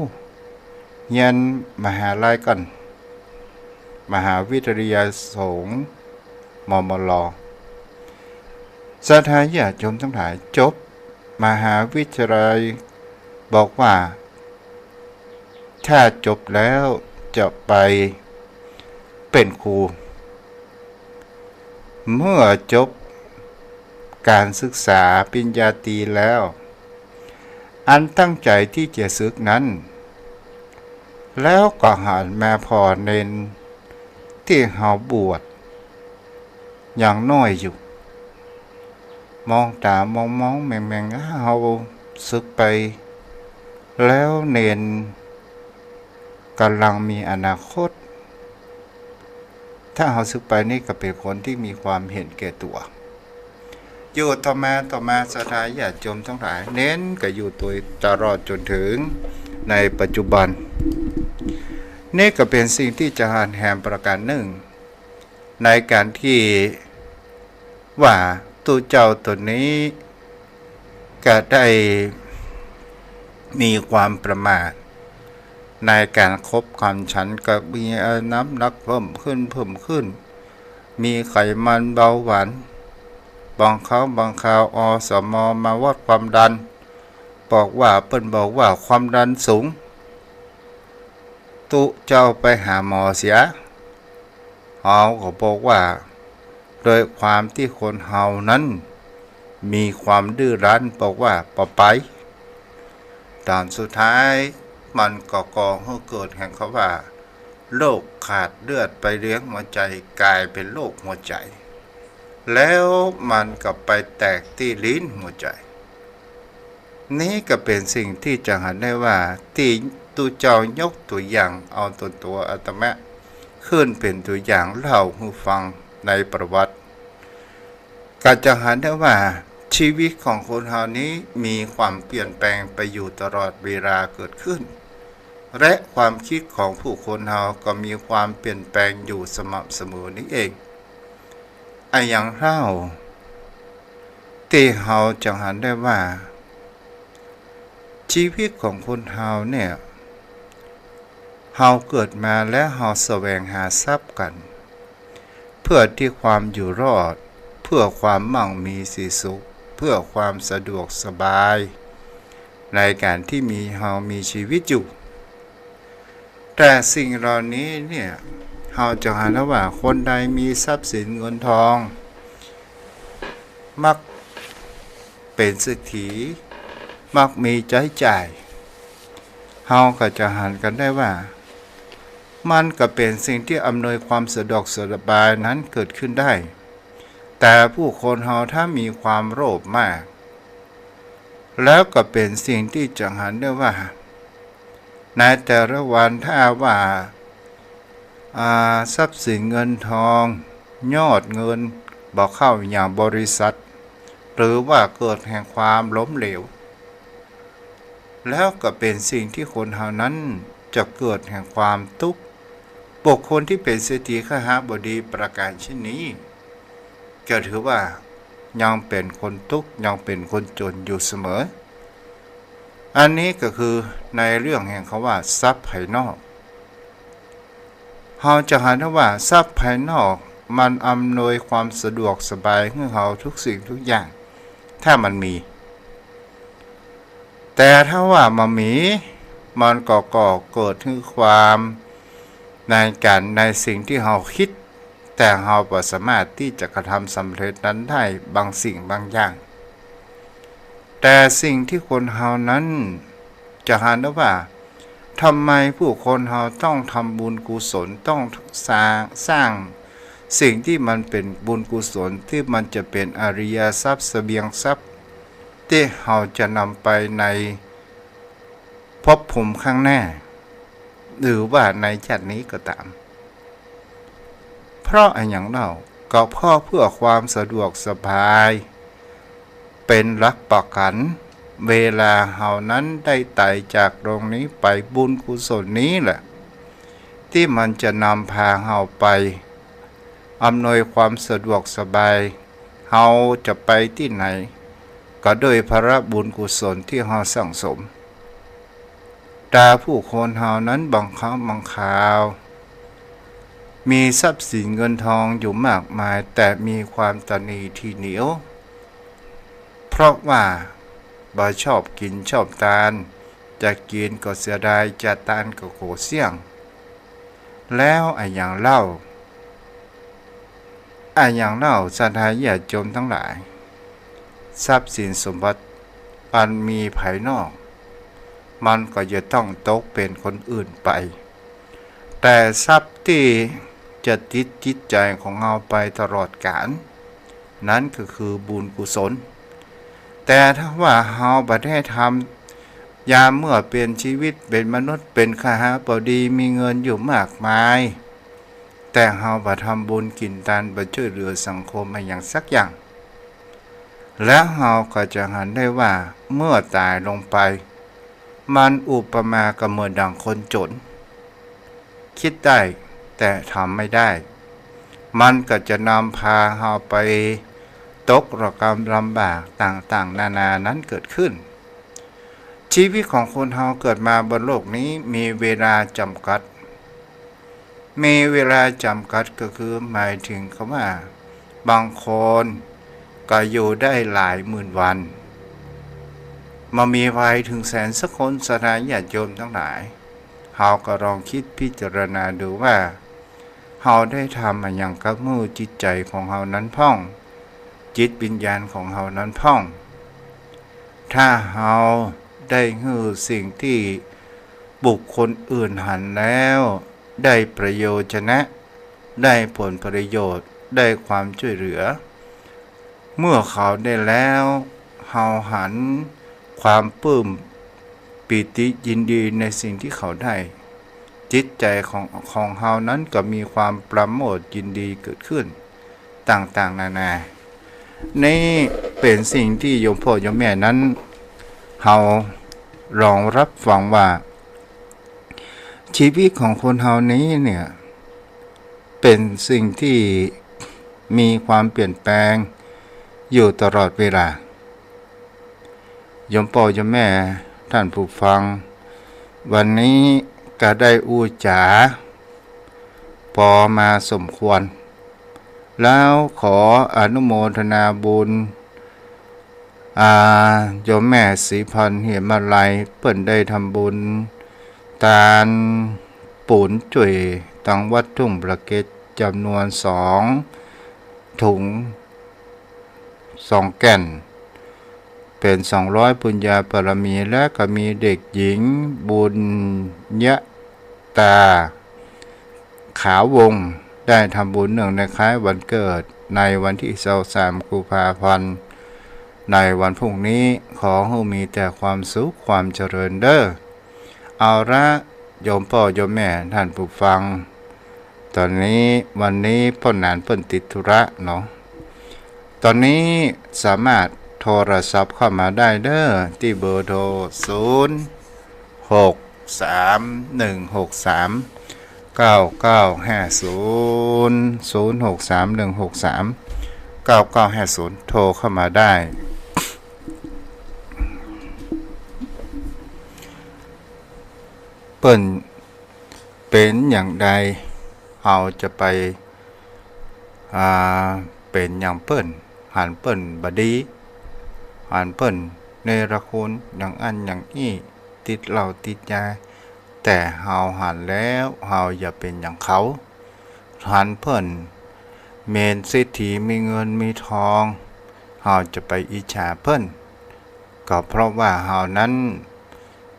เฮียนมหาลัยก่อน มหาวิทยาลัยสงฆ์ มมล. ศรัทธาญาติโยมตังหลาย จบมหาวิทยาลัย บอกว่า ถ้าจบแล้วจะไปเป๋นครู เมื่อจบก๋านศึกษาปริญญาตรีแล้ว อันตั้งใจ๋ตี้จะสึกนั้น แล้วก็หันมาผ่อเณรตี้เฮาบวชยังน้อยอยู่ มองต๋ามองๆ แมงๆ อ้า เฮาสึกไป แล้วเณรก่ำลังมีอนาคต ถ้าเฮาสึกไปนี่ก็เป๋นคนตี้มีความเห็นแก่ตั๋ว อยู่ต่อมาต่อมา ศรัทธาญาติโยมตังหลาย เณรก็อยู่ตวยตลอดจ๋นเถิงในปัจจุบัน นี่ก็เป๋นสิ่งตี้จะหันแหมประก๋านนึ่ง ในก๋านตี้ว่าตุ๊เจ้าต๋นนี้ก็ได้มีความประมาท ในก๋านคบก๋านฉันก็มีน้ำหนักเพิ่มขึ้น เพิ่มขึ้น มีไขมันเบาหวาน บางครั้งบางคราว อสม มาวัดความดัน บอกว่า เปิ้นบอกว่าความดันสูง ตุ๊เจ้าไปหาหมอเสีย เฮาก็บอกว่า โดยความตี้คนเฮานั้นมีความดื้อรั้น บอกว่าบ่ไป ต๋อนสุดท้ายมันก็ก่อหื้อเกิดแห่งคำว่า โรคขาดเลือดไปเลี้ยงหัวใจ๋ ก๋ายเป๋นโรคหัวใจ๋ แล้วมันก็ไปแตกตี้ลิ้นหัวใจ๋ นี้ก็เป๋นสิ่งตี้จะหันได้ว่า ตี้ตุ๊เจ้ายกตั๋วอย่างเอาตั๋ว ตั๋วอาตมาขึ้นเป๋นตั๋วอย่างเล่าหื้อฟังในประวัติ ก็จะหันได้ว่า ชีวิตของคนเฮานี้มีความเปลี่ยนแปลงไปอยู่ตลอดเวลาเกิดขึ้น และความคิดของผู้คนเฮาก็มีความเปลี่ยนแปลงอยู่สม่ำเสมอนี้เอง อะหยังเล่า ตี้เฮาจะหันได้ว่า ชีวิตของคนเฮาเนี่ย เฮาเกิดมาแล้วเฮาแสวงหาทรัพย์กั๋น เพื่อตี้ความอยู่รอด เพื่อความมั่งมีสีสุข เพื่อความสะดวกสบาย ในก๋านตี้มี เฮามีจีวิตอยู่ แต่สิ่งเหล่านี้เนี่ย เฮาจะหันว่าคนใดมีทรัพย์สินเงินทอง มักเป๋นเศรษฐี มักมีใจ๊จ่าย เฮาก็จะหันกั๋นได้ว่า มันก็เป๋นสิ่งตี้อำนวยความสะดวกสบายนั้นเกิดขึ้นได้ แต่ผู้คนเฮาถ้ามีความโลภมาก แล้วก็เป๋นสิ่งตี้จะหันได้ว่า ในแต่ละวันถ้าว่า อ่า ทรัพย์สินเงินทอง ยอดเงินบ่เข้าอย่างบริษัท หรือว่าเกิดแห่งความล้มเหลว แล้วก็เป๋นสิ่งตี้คนเฮานั้นจะเกิดแห่งความตุ๊กข์ บุคคลตี้เป๋นเศรษฐีคหบดีประก๋านเช่นนี้ จะถือว่ายังเป๋นคนตุ๊กข์ ยังเป๋นคนจ๋นอยู่เสมอ อันนี้ก็คือในเรื่องแห่งคำว่าทรัพย์ภายนอก เฮาจะหันว่าทรัพย์ภายนอกมันอำนวยความสะดวกสบายหื้อเฮาทุกสิ่งทุกอย่าง ถ้ามันมี แต่ถ้าว่าบ่มี มันก็ก่อเกิดหื้อความในก๋าน ในสิ่งตี้เฮาคิด แต่เฮาบ่สามารถตี้จะกระทำสำเร็จนั้นได้บางสิ่งบางอย่าง แต่สิ่งตี้คนเฮานั้นจะหันว่า ทำไมผู้คนเฮาต้องทำบุญกุศล ต้องสร้าง สร้างสิ่งตี้มันเป๋นบุญกุศล ตี้มันจะเป๋นอริยทรัพย์เสบียงทรัพย์ ตี้เฮาจะนำไปในภพภูมิข้างหน้า หรือว่าในชาตินี้ก็ต๋าม เพราะอะหยังเล่า ก็เพราะเพื่อความสะดวกสบาย เป๋นหลักประกัญ เวลาเฮานั้นได้ต๋ายจากโลกนี้ไป บุญกุศลนี้แหละ ตี้มันจะนำพาเฮาไป อำนวยความสะดวกสบาย เฮาจะไปตี้ไหน ก็ด้วยผลบุญกุศลตี้เฮาสั่งสม แต่ผู้คนเฮานั้นบางครั้งบางคราว มีทรัพย์สินเงินทองอยู่มากมาย แต่มีความตระหนี่ถี่เหนียว เพราะว่าบ่ชอบกิ๋นชอบตาน จะกิ๋นก็เสียดาย จะตานก็กั๋วเสี้ยง แล้วอะหยังเล่า อะหยังเล่า ศรัทธาญาติโยมตังหลาย ทรัพย์สินสมบัติอันมีภายนอก มันก็จะต้องตกเป๋นคนอื่นไป แต่ทรัพย์ตี้จะติดจิตใจ๋ของเฮาไปตลอดกาล นั้นก็คือบุญกุศล แต่ถ้าว่าเฮาบ่ได้ทำ ยามเมื่อเป๋นจีวิตเป๋นมนุษย์ เป๋นคหบดี มีเงินอยู่มากมาย แต่เฮาบ่ทำบุญกิ๋นตาน บ่จ้วยเหลือสังคมอะหยังสักอย่าง แล้วเฮาก็จะหันได้ว่า เมื่อต๋ายลงไป มันอุปมาก็เหมือนดั่งคนจ๋น คิดได้แต่ทำไม่ได้ มันก็จะนำพาเฮาไปตกระกำลำบากต่างๆ นานานั้นเกิดขึ้น จีวิตของคนเฮาเกิดมาบนโลกนี้มีเวลาจ๋ำกัด มีเวลาจ๋ำกัดก็คือหมายถึงกำว่า บางคนก็อยู่ได้หลายหมื่นวัน บ่มีใผเถิงแสนสักคน ศรัทธาญาติโยมตังหลาย เฮาก็ลองกึ๊ดพิจารณาดูว่า เฮาได้ทำอะหยังกับหื้อจิตใจ๋ของเฮานั้นพ่อง จิตวิญญาณของเฮานั้นพ่อง ถ้าเฮาได้หื้อสิ่งตี้บุคคลอื่นหันแล้ว ได้ประโยชน์ชนะ ได้ผลประโยชน์ ได้ความจ้วยเหลือ เมื่อเขาได้แล้ว เฮาหันความปลื้มปีติยินดีในสิ่งตี้เขาได้ จิตใจ๋ของ ของเฮานั้นก็มีความประโมทย์ยินดีเกิดขึ้น ต่างๆ นานา นี่เป๋นสิ่งตี้โยมพ่อโยมแม่นั้น เฮาลองฮับฟังว่า จีวิตของคนเฮานี้เนี่ย เป๋นสิ่งตี้มีความเปลี่ยนแปลงอยู่ตลอดเวลา โยมป้อโยมแม่ต้านผู้ฟัง วันนี้ก็ได้อู้จ๋าปอมาสมควร แล้วขออนุโมทนาบุญ อ่า โยมแม่ศรีพร เหมมาลัย เปิ้นได้ทำบุญตานปูนจุ้ยตังวัดทุ่งปลาเก็ดจ๋ำนวนสองถุง สองแก่น เป๋นสองร้อยปุญญาบารมี และก็มีเด็กหญิงบุญยตา ขาววงศ์ ได้ทำบุญเนื่องในคล้ายวันเกิดในวันตี้ซาวสามกุมภาพันธ์ ในวันพรุ่งนี้ ขอหื้อมีแต่ความสุขความเจริญเด้อ เอาละ โยมป้อโยมแม่ท่านผู้ฟัง ต๋อนนี้ วันนี้ป้อหนานเปิ้นติดธุระเนาะ ต๋อนนี้สามารถโทรศัพท์เข้ามาได้เด้อ ตี้เบอร์โทร ศูนย์หกสามหนึ่งหกสามเก้าเก้าห้าศูนย์ ศูนย์หกสามหนึ่งหกสามเก้าเก้าห้าศูนย์ โทรเข้ามาได้ เปิ้นเป๋นอย่างใด เฮาจะไป อ่า เป๋นอย่างเปิ้น หันเปิ้นบ่ดี หันเปิ้นเนรคุณอย่างอั้นอย่างอี้ ติดเหล้าติดยา แต่เฮาหันแล้ว เฮาอย่าเป๋นอย่างเขา หันเปิ้นเป๋นเศรษฐี มีเงินมีทอง เฮาจะไปอิจฉาเปิ้น ก็เพราะว่าเฮานั้น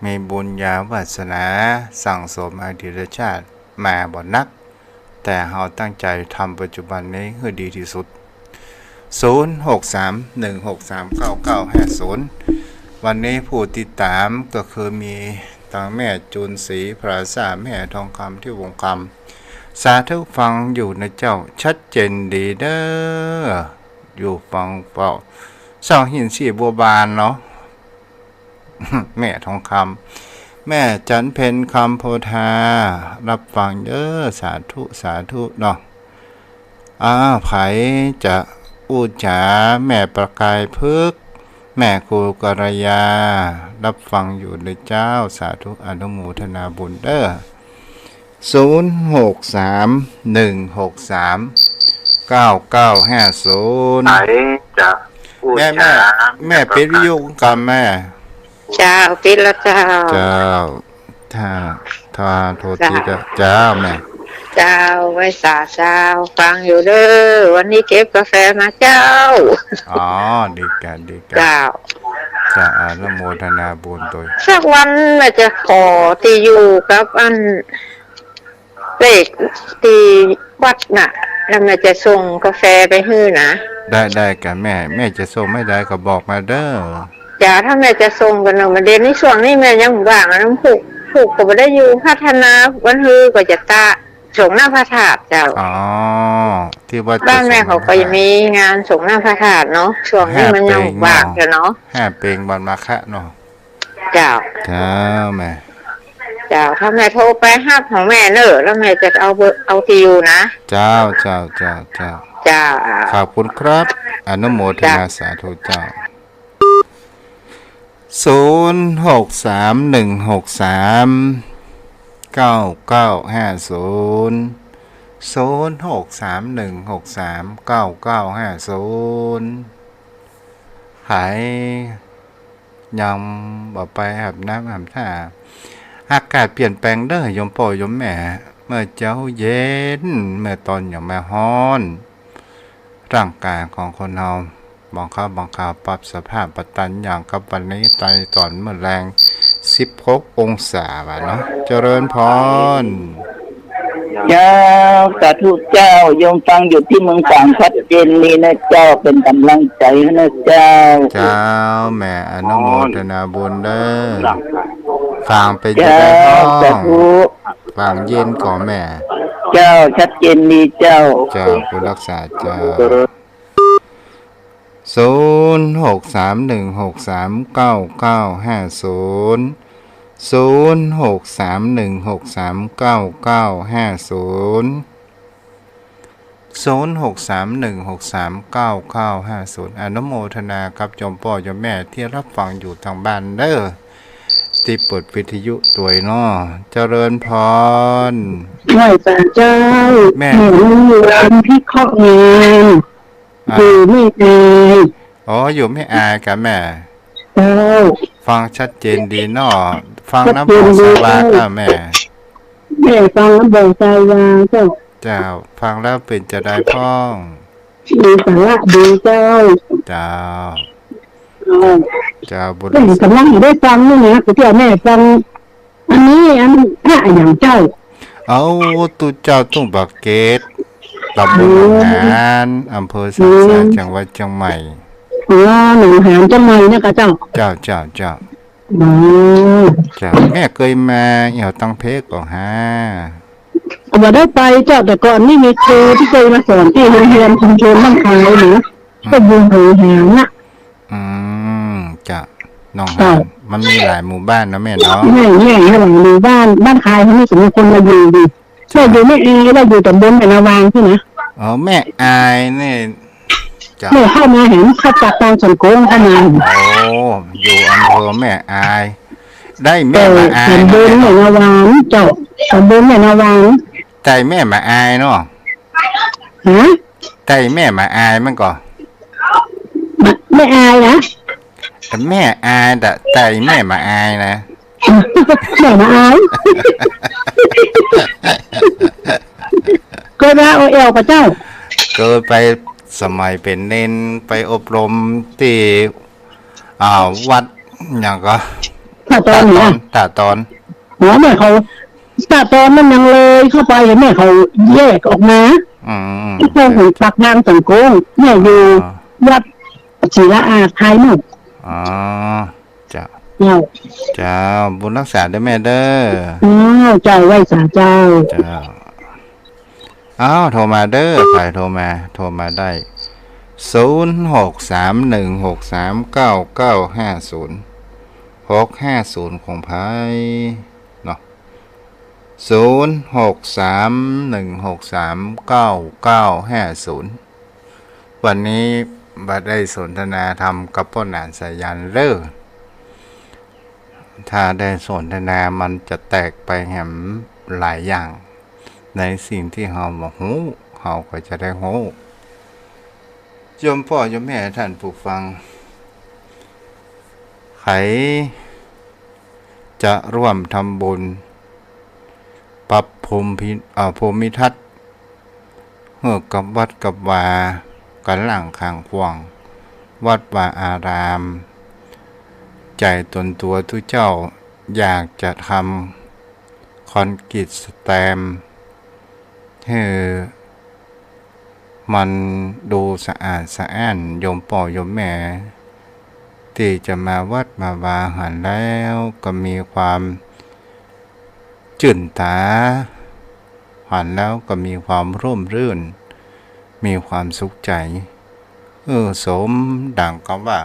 มีบุญญาวาสนาสั่งสมอดีตชาติมาบ่นัก แต่เฮาตั้งใจ๋ทำปัจจุบันนี้หื้อดีตี้สุด ศูนย์หกสามหนึ่งหกสามเก้าเก้าห้าศูนย์ วันนี้ผู้ติดต๋ามก็คือมีตังแม่จูนศรี พลาซ่า แม่ทองคำ ตี้วงคำ สาธุ ฟังอยู่นะเจ้า ชัดเจนดีเด้อ อยู่ฟังเป้า เศร้าหินสีบัวบานเนาะ แม่ทองคำ แม่จันเพ็ญ คำโพธา รับฟังเด้อ สาธุ สาธุเนาะ อ่า ใผจะอู้จ๋า แม่ประกายพฤกษ์ แม่ครูกัลยา รับฟังอยู่เด้อเจ้า สาธุ อนุโมทนาบุญเด้อ ศูนย์หกสามหนึ่งหกสามเก้าเก้าห้าศูนย์ ใผจะอู้จ๋า แม่ แม่ แม่ปิดวิทยุก่อนแม่ เจ้า ปิดแล้วเจ้า เจ้า ถ้า ถ้าโทษทีก็ เจ้า เจ้าแม่ เจ้า ไหว้สาเจ้า ฟังอยู่เด้อ วันนี้เก็บกาแฟมาเจ้า อ๋อ ดีกะ ดีกะ เจ้า จะอนุโมทนาบุญโดย สักวันแม่จะขอตี้อยู่กับอัน เลขตี้วัดน่ะ แล้วแม่จะส่งกาแฟไปหื้อนะ ได้ ได้กะแม่ แม่จะส่งไม่ได้ก็บอกมาเด้อ จ้า ถ้าแม่จะส่งก็เนาะ มาเดี๋ยวนี้ช่วงนี้แม่ยังว่างอะ ลูก ลูกก็บ่ได้อยู่พัฒนา วันฮือก็จะตะสรงน้ำพระธาตุเจ้า อ๋อ ตี้วัด บ้านแม่เขาก็จะมีงานสรงน้ำพระธาตุเนาะ ช่วงนี้มันยังว่างอยู่เนาะ แห่เปงวันมาฆะเนาะ เจ้า เจ้าแม่ เจ้า ถ้าแม่โทรไปฮับของแม่เนอะ แล้วแม่จะเอาเบอร์ เอาตี้อยู่นะ เจ้า เจ้า เจ้า เจ้า เจ้า ขอบคุณครับ อนุโมทนา เจ้า สาธุเจ้า ศูนย์หกสามหนึ่งหกสามเก้าเก้าห้าศูนย์ ศูนย์หกสามหนึ่งหกสามเก้าเก้าห้าศูนย์ ใผ ยังบ่ไปอาบน้ำอาบท่า อากาศเปลี่ยนแปลงเด้อ โยมป้อโยมแม่ เมื่อเจ๊าเย็น เมื่อตอนหยังบ่ฮ้อน ร่างกายของคนเฮา บางคราวบางคราวปรับสภาพบ่ตัน อย่างกับวันนี้ไตตอนเมื่อแลง สิบหกองศาว่าเนาะ เจริญพร เจ้า สาธุเจ้า โยมฟังอยู่ตี้เมืองฝางชัดเจนดีนะเจ้า เป๋นก๋ำลังใจ๋หื้อนะเจ้า เจ้า แม่อนุโมทนาบุญเด้อ ฝางเป๋นจะได้ฮ้อง เจ้า สาธุ ฝางเย็นก่อแม่ เจ้า ชัดเจนดีเจ้า เจ้า ผู้รักษาเจ้า ศูนย์หกสามหนึ่งหกสามเก้าเก้าห้าศูนย์ ศูนย์หกสามหนึ่งหกสามเก้าเก้าห้าศูนย์ ศูนย์หกสามหนึ่งหกสามเก้าเก้าห้าศูนย์ อนุโมทนากับโยมป้อโยมแม่ตี้รับฟังอยู่ตางบ้านเด้อ ตี้เปิดวิทยุตวยเนาะ เจริญพร ไหว้สาเจ้า แม่ แม่บุญเหลือ พิเคราะห์งาน อ่า อยู่แม่อาย อ๋อ อยู่แม่อายกะแม่ เจ้า ฟังชัดเจนดีเนาะ ฟังน้ำบ่อสายวา ชัดเจนดี เจ้า แม่ แม่ฟังน้ำบ่อสายวา เจ้า เจ้า ฟังแล้วเป๋นจาใดพ่อง มีสาระดีเจ้า เจ้า เจ้า เจ้า บุญ เอ้ย กำลังจะได้ฟังนี่นะ คือเตี้ยแม่ฟัง อันนี้อันพระอะหยังเจ้า เอ้า ตุ๊เจ้าตุ้งบาเกต ตำบลหนองหาน อำเภอสามพราน จังหวัดเชียงใหม่ อ๋อ หนองหานเชียงใหม่เนี่ยค่ะเจ้า เจ้า เจ้า เจ้า อ๋อ เจ้า แม่เกยมาเอี่ยวตังเพก่อฮะ ก็บ่ได้ไปเจ้า แต่ก่อนนี่มีครูตี้เกยมาสอนตี้โฮงเฮียนชุมชนบ้านคายนะ อืม ก็อยู่หนองหานน่ะ อืม เจ้า หนองหาน เจ้า มันมีหลายหมู่บ้านเนาะแม่เนาะ แม่ แม่ หลายหมู่บ้าน บ้านคายเฮานี่ก็มีคนมาอยู่ดี เจ้า แม่อยู่แม่อาย แล้วอยู่ตำบลแม่นาวางซี้นะ อ๋อ แม่อายนี่ เจ้า แม่เข้ามาหัน เข้าจากตางสันโกงเข้ามาหัน โอ้ อยู่อำเภอแม่อาย ได้แม่มาอาย ตำบลแม่นาวางเจ้า ตำบลแม่นาวาง ใต้แม่มาอายเนาะ ฮะ ใต้แม่มาอายมันก่อ แม่อายนะ แต่แม่อาย แต่ใต้แม่มาอายนะ แม่มาอาย เกยมาโอแอลปะเจ้า เกยไปสมัยเป๋นเณร ไปอบรมตี้ อ่า วัดหยังก่อ ท่าตอนเนี่ย ท่าตอน ท่าตอน หัวแม่เขา ท่าตอนมันยังเลยเข้าไป แม่เขาแยกออกมา อืม ที่โค้งของปากทางสันโกง แม่อยู่ อ๋อ วัดศิลาอาดท้ายนู่น อ๋อ เจ้า เจ้า เจ้า บุญฮักษาเด้อแม่เด้อ เจ้า เจ้า ไหว้สาเจ้า เจ้า อ้าว โทรมาเด้อ ใผโทรมา โทรมาได้ ศูนย์หกสามหนึ่งหกสามเก้าเก้าห้าศูนย์ หกห้าศูนย์ ของใผเนาะ ศูนย์หกสามหนึ่งหกสามเก้าเก้าห้าศูนย์ วันนี้บ่ได้สนทนาธรรมกับป้อหนานสายัณเด้อ ถ้าได้สนทนามันจะแตกไปแหมหลายอย่าง ในสิ่งตี้เฮาบ่ฮู้ เฮาก็จะได้ฮู้ โยมป้อโยมแม่ท่านผู้ฟัง ใผจะร่วมทำบุญ ปรับภูมิ เอ่อ ภูมิทัศน์ หื้อกับวัดกับวา กั๋นหลังข้างขว้าง วัดวาอาราม ใจ๋ตนตั๋วตุ๊เจ้า อยากจะทำคอนกรีตสแตมป์ หื้อมันดูสะอาดสะอ้าน โยมป้อโยมแม่ ตี้จะมาวัดมาวาหันแล้วก็มีความ จื้นต๋า หันแล้วก็มีความร่มรื่น มีความสุขใจ๋ เออ สมดังกำว่า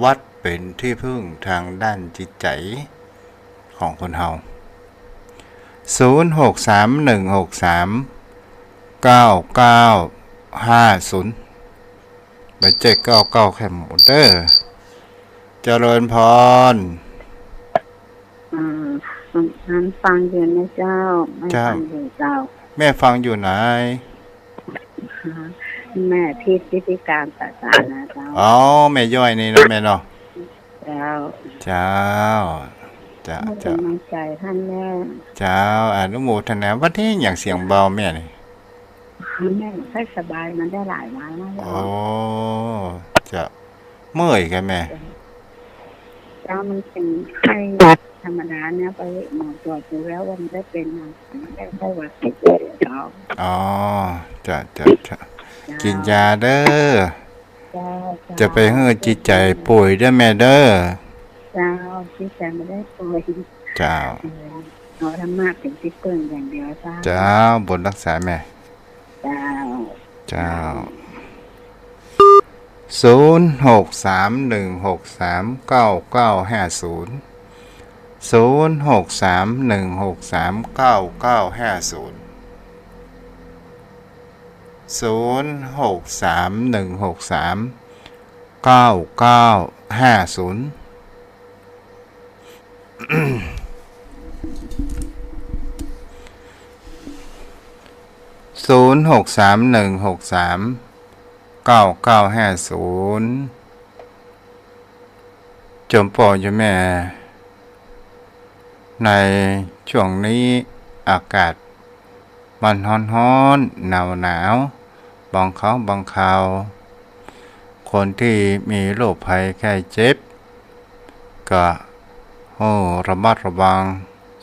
วัดเป๋นตี้พึ่งตางด้านจิตใจ๋ของคนเฮา ศูนย์หกสามหนึ่งหกสามเก้าเก้าห้าศูนย์ บ่ใจ้เก้าเก้าแค่หมู่เด้อ เจริญพร อ่า อันฟังอยู่นะเจ้า แม่ เจ้า ฟังอยู่เจ้า แม่ฟังอยู่ไหน แม่พิษพิธีการศาสนาเจ้า อ๋อ แม่ย้อยนี่เนาะแม่เนาะ เจ้า เจ้า เจ้า ให้กำลังใจ๋ท่านแม่ เจ้า อนุโมทนา วันนี้หยังเสียงเบาแม่นี่ แม่บ่ค่อยสบายมาได้หลายวันแล้ว อ๋อ เจ้า เมื่อยกะแม่ เจ้า มันเป๋นไข้หวัดธรรมดาเนี่ย ไปหมอตรวจดูแล้วว่ามันได้เป๋นมา มันได้ไข้หวัดติดเจ้า อ๋อ เจ้า เจ้า เจ้า เจ้า กิ๋นยาเด้อ เจ้า เจ้า จะไปหื้อจิตใจ๋ป่วยเด้อแม่เด้อ เจ้า จิตใจ๋บ่ได้ป่วย เจ้า เออ เอาธรรมะเป๋นตี้เปิ้งอย่างเดียวเจ้า เจ้า บุญฮักษาแม่ เจ้า เจ้า ศูนย์หกสามหนึ่งหกสามเก้าเก้าห้าศูนย์ ศูนย์หกสามหนึ่งหกสามเก้าเก้าห้าศูนย์ ศูนย์หกสามหนึ่งหกสามเก้าเก้าห้าศูนย์ ศูนย์ หก สาม หนึ่ง หก สาม เก้า เก้า ห้า ศูนย์ โยมป้อโยมแม่ ในช่วงนี้อากาศมันฮ้อนๆ หนาวๆ บางครั้งบางคราว คนตี้มีโรคภัยไข้เจ็บ ก็ฮู้ระมัดระวัง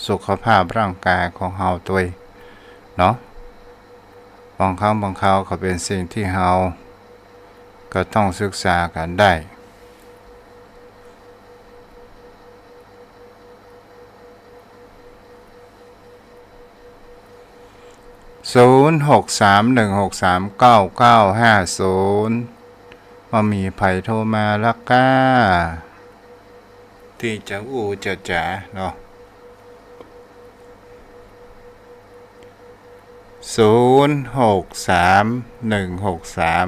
สุขภาพร่างกายของเฮาตวยเนาะ บางครั้งบางคราวก็เป๋นสิ่งตี้เฮาก็ต้องศึกษากั๋นได้ ศูนย์ หก สาม หนึ่ง หก สาม เก้า เก้า ห้า ศูนย์ บ่มีใผโทรมาละก้า ตี้จะอู้จะจ๋าเนาะ ศูนย์ หก สาม หนึ่ง หก สาม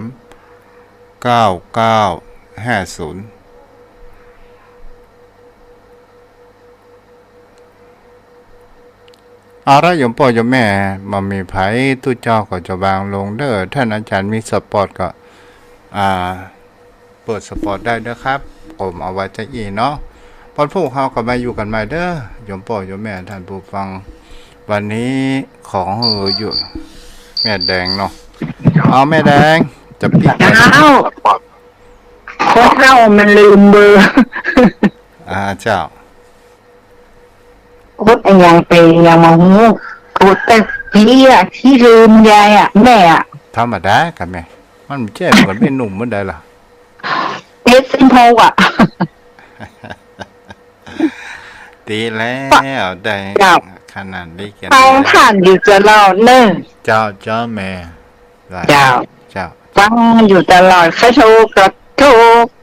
เก้า เก้า ห้า ศูนย์ เอาละโยมป้อโยมแม่ บ่มีใผ ตุ๊เจ้าก็จะวางลงเด้อ ต้านอาจ๋ารย์มีสปอตก็ อ่า เปิดสปอตได้เด้อครับ ผมเอาไว้จะอี้เนาะ วันพูกเฮาก็มาอยู่กั๋นใหม่เด้อ โยมป้อโยมแม่ ต้านผู้ฟัง วันนี้ของหื้ออยู่ แม่แดงเนาะ เอาแม่แดง จะปิด อ้าว คนเฮามันลืมเบอร์ อ่า เจ้า กดอะหยังไปยังบ่ฮู้ กดแต่เพี้ยขี้ลืมยายอะ แม่อะ ธรรมดาก่ะแม่ มันเจ็บก่อนแม่หนุ่มเมื่อใดล่ะ เจ็ดสิบหกอะ ดีแล้ว ได้ เจ้า ขนาดนี้กั๋น ฟังผ่านอยู่ตลอดเน่อ เจ้า เจ้าแม่ เจ้า เจ้า ฟังอยู่ตลอด ใค่โทรก็โทร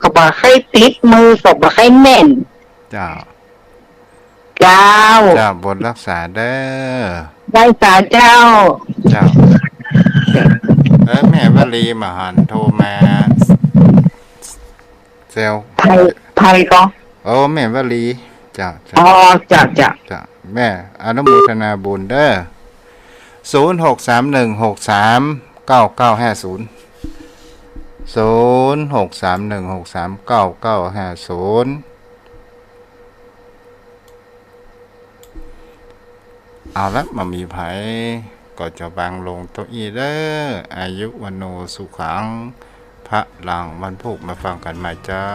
ก็บ่ใค่ติด มือก็บ่ใค่แน่น เจ้า เจ้า เจ้า บุญฮักษาเด้อ ไหว้สาเจ้า เจ้า เออ แม่วลีบ่หันโทรมา เซล ใผ ใผก่อ โอ้ แม่วลี เจ้า เจ้า อ๋อ เจ้า เจ้า เจ้า แม่อนุโมทนาบุญเด้อ ศูนย์ หก สาม หนึ่ง หก สาม เก้า เก้า ห้า ศูนย์ ศูนย์ หก สาม หนึ่ง หก สาม เก้า เก้า ห้า ศูนย์ เอาละ บ่มีใผ ก็จะวางลงเต้าอี้เด้อ อายุ วัณโณ สุขัง พลัง วันพูกมาฟังกั๋นใหม่เจ้า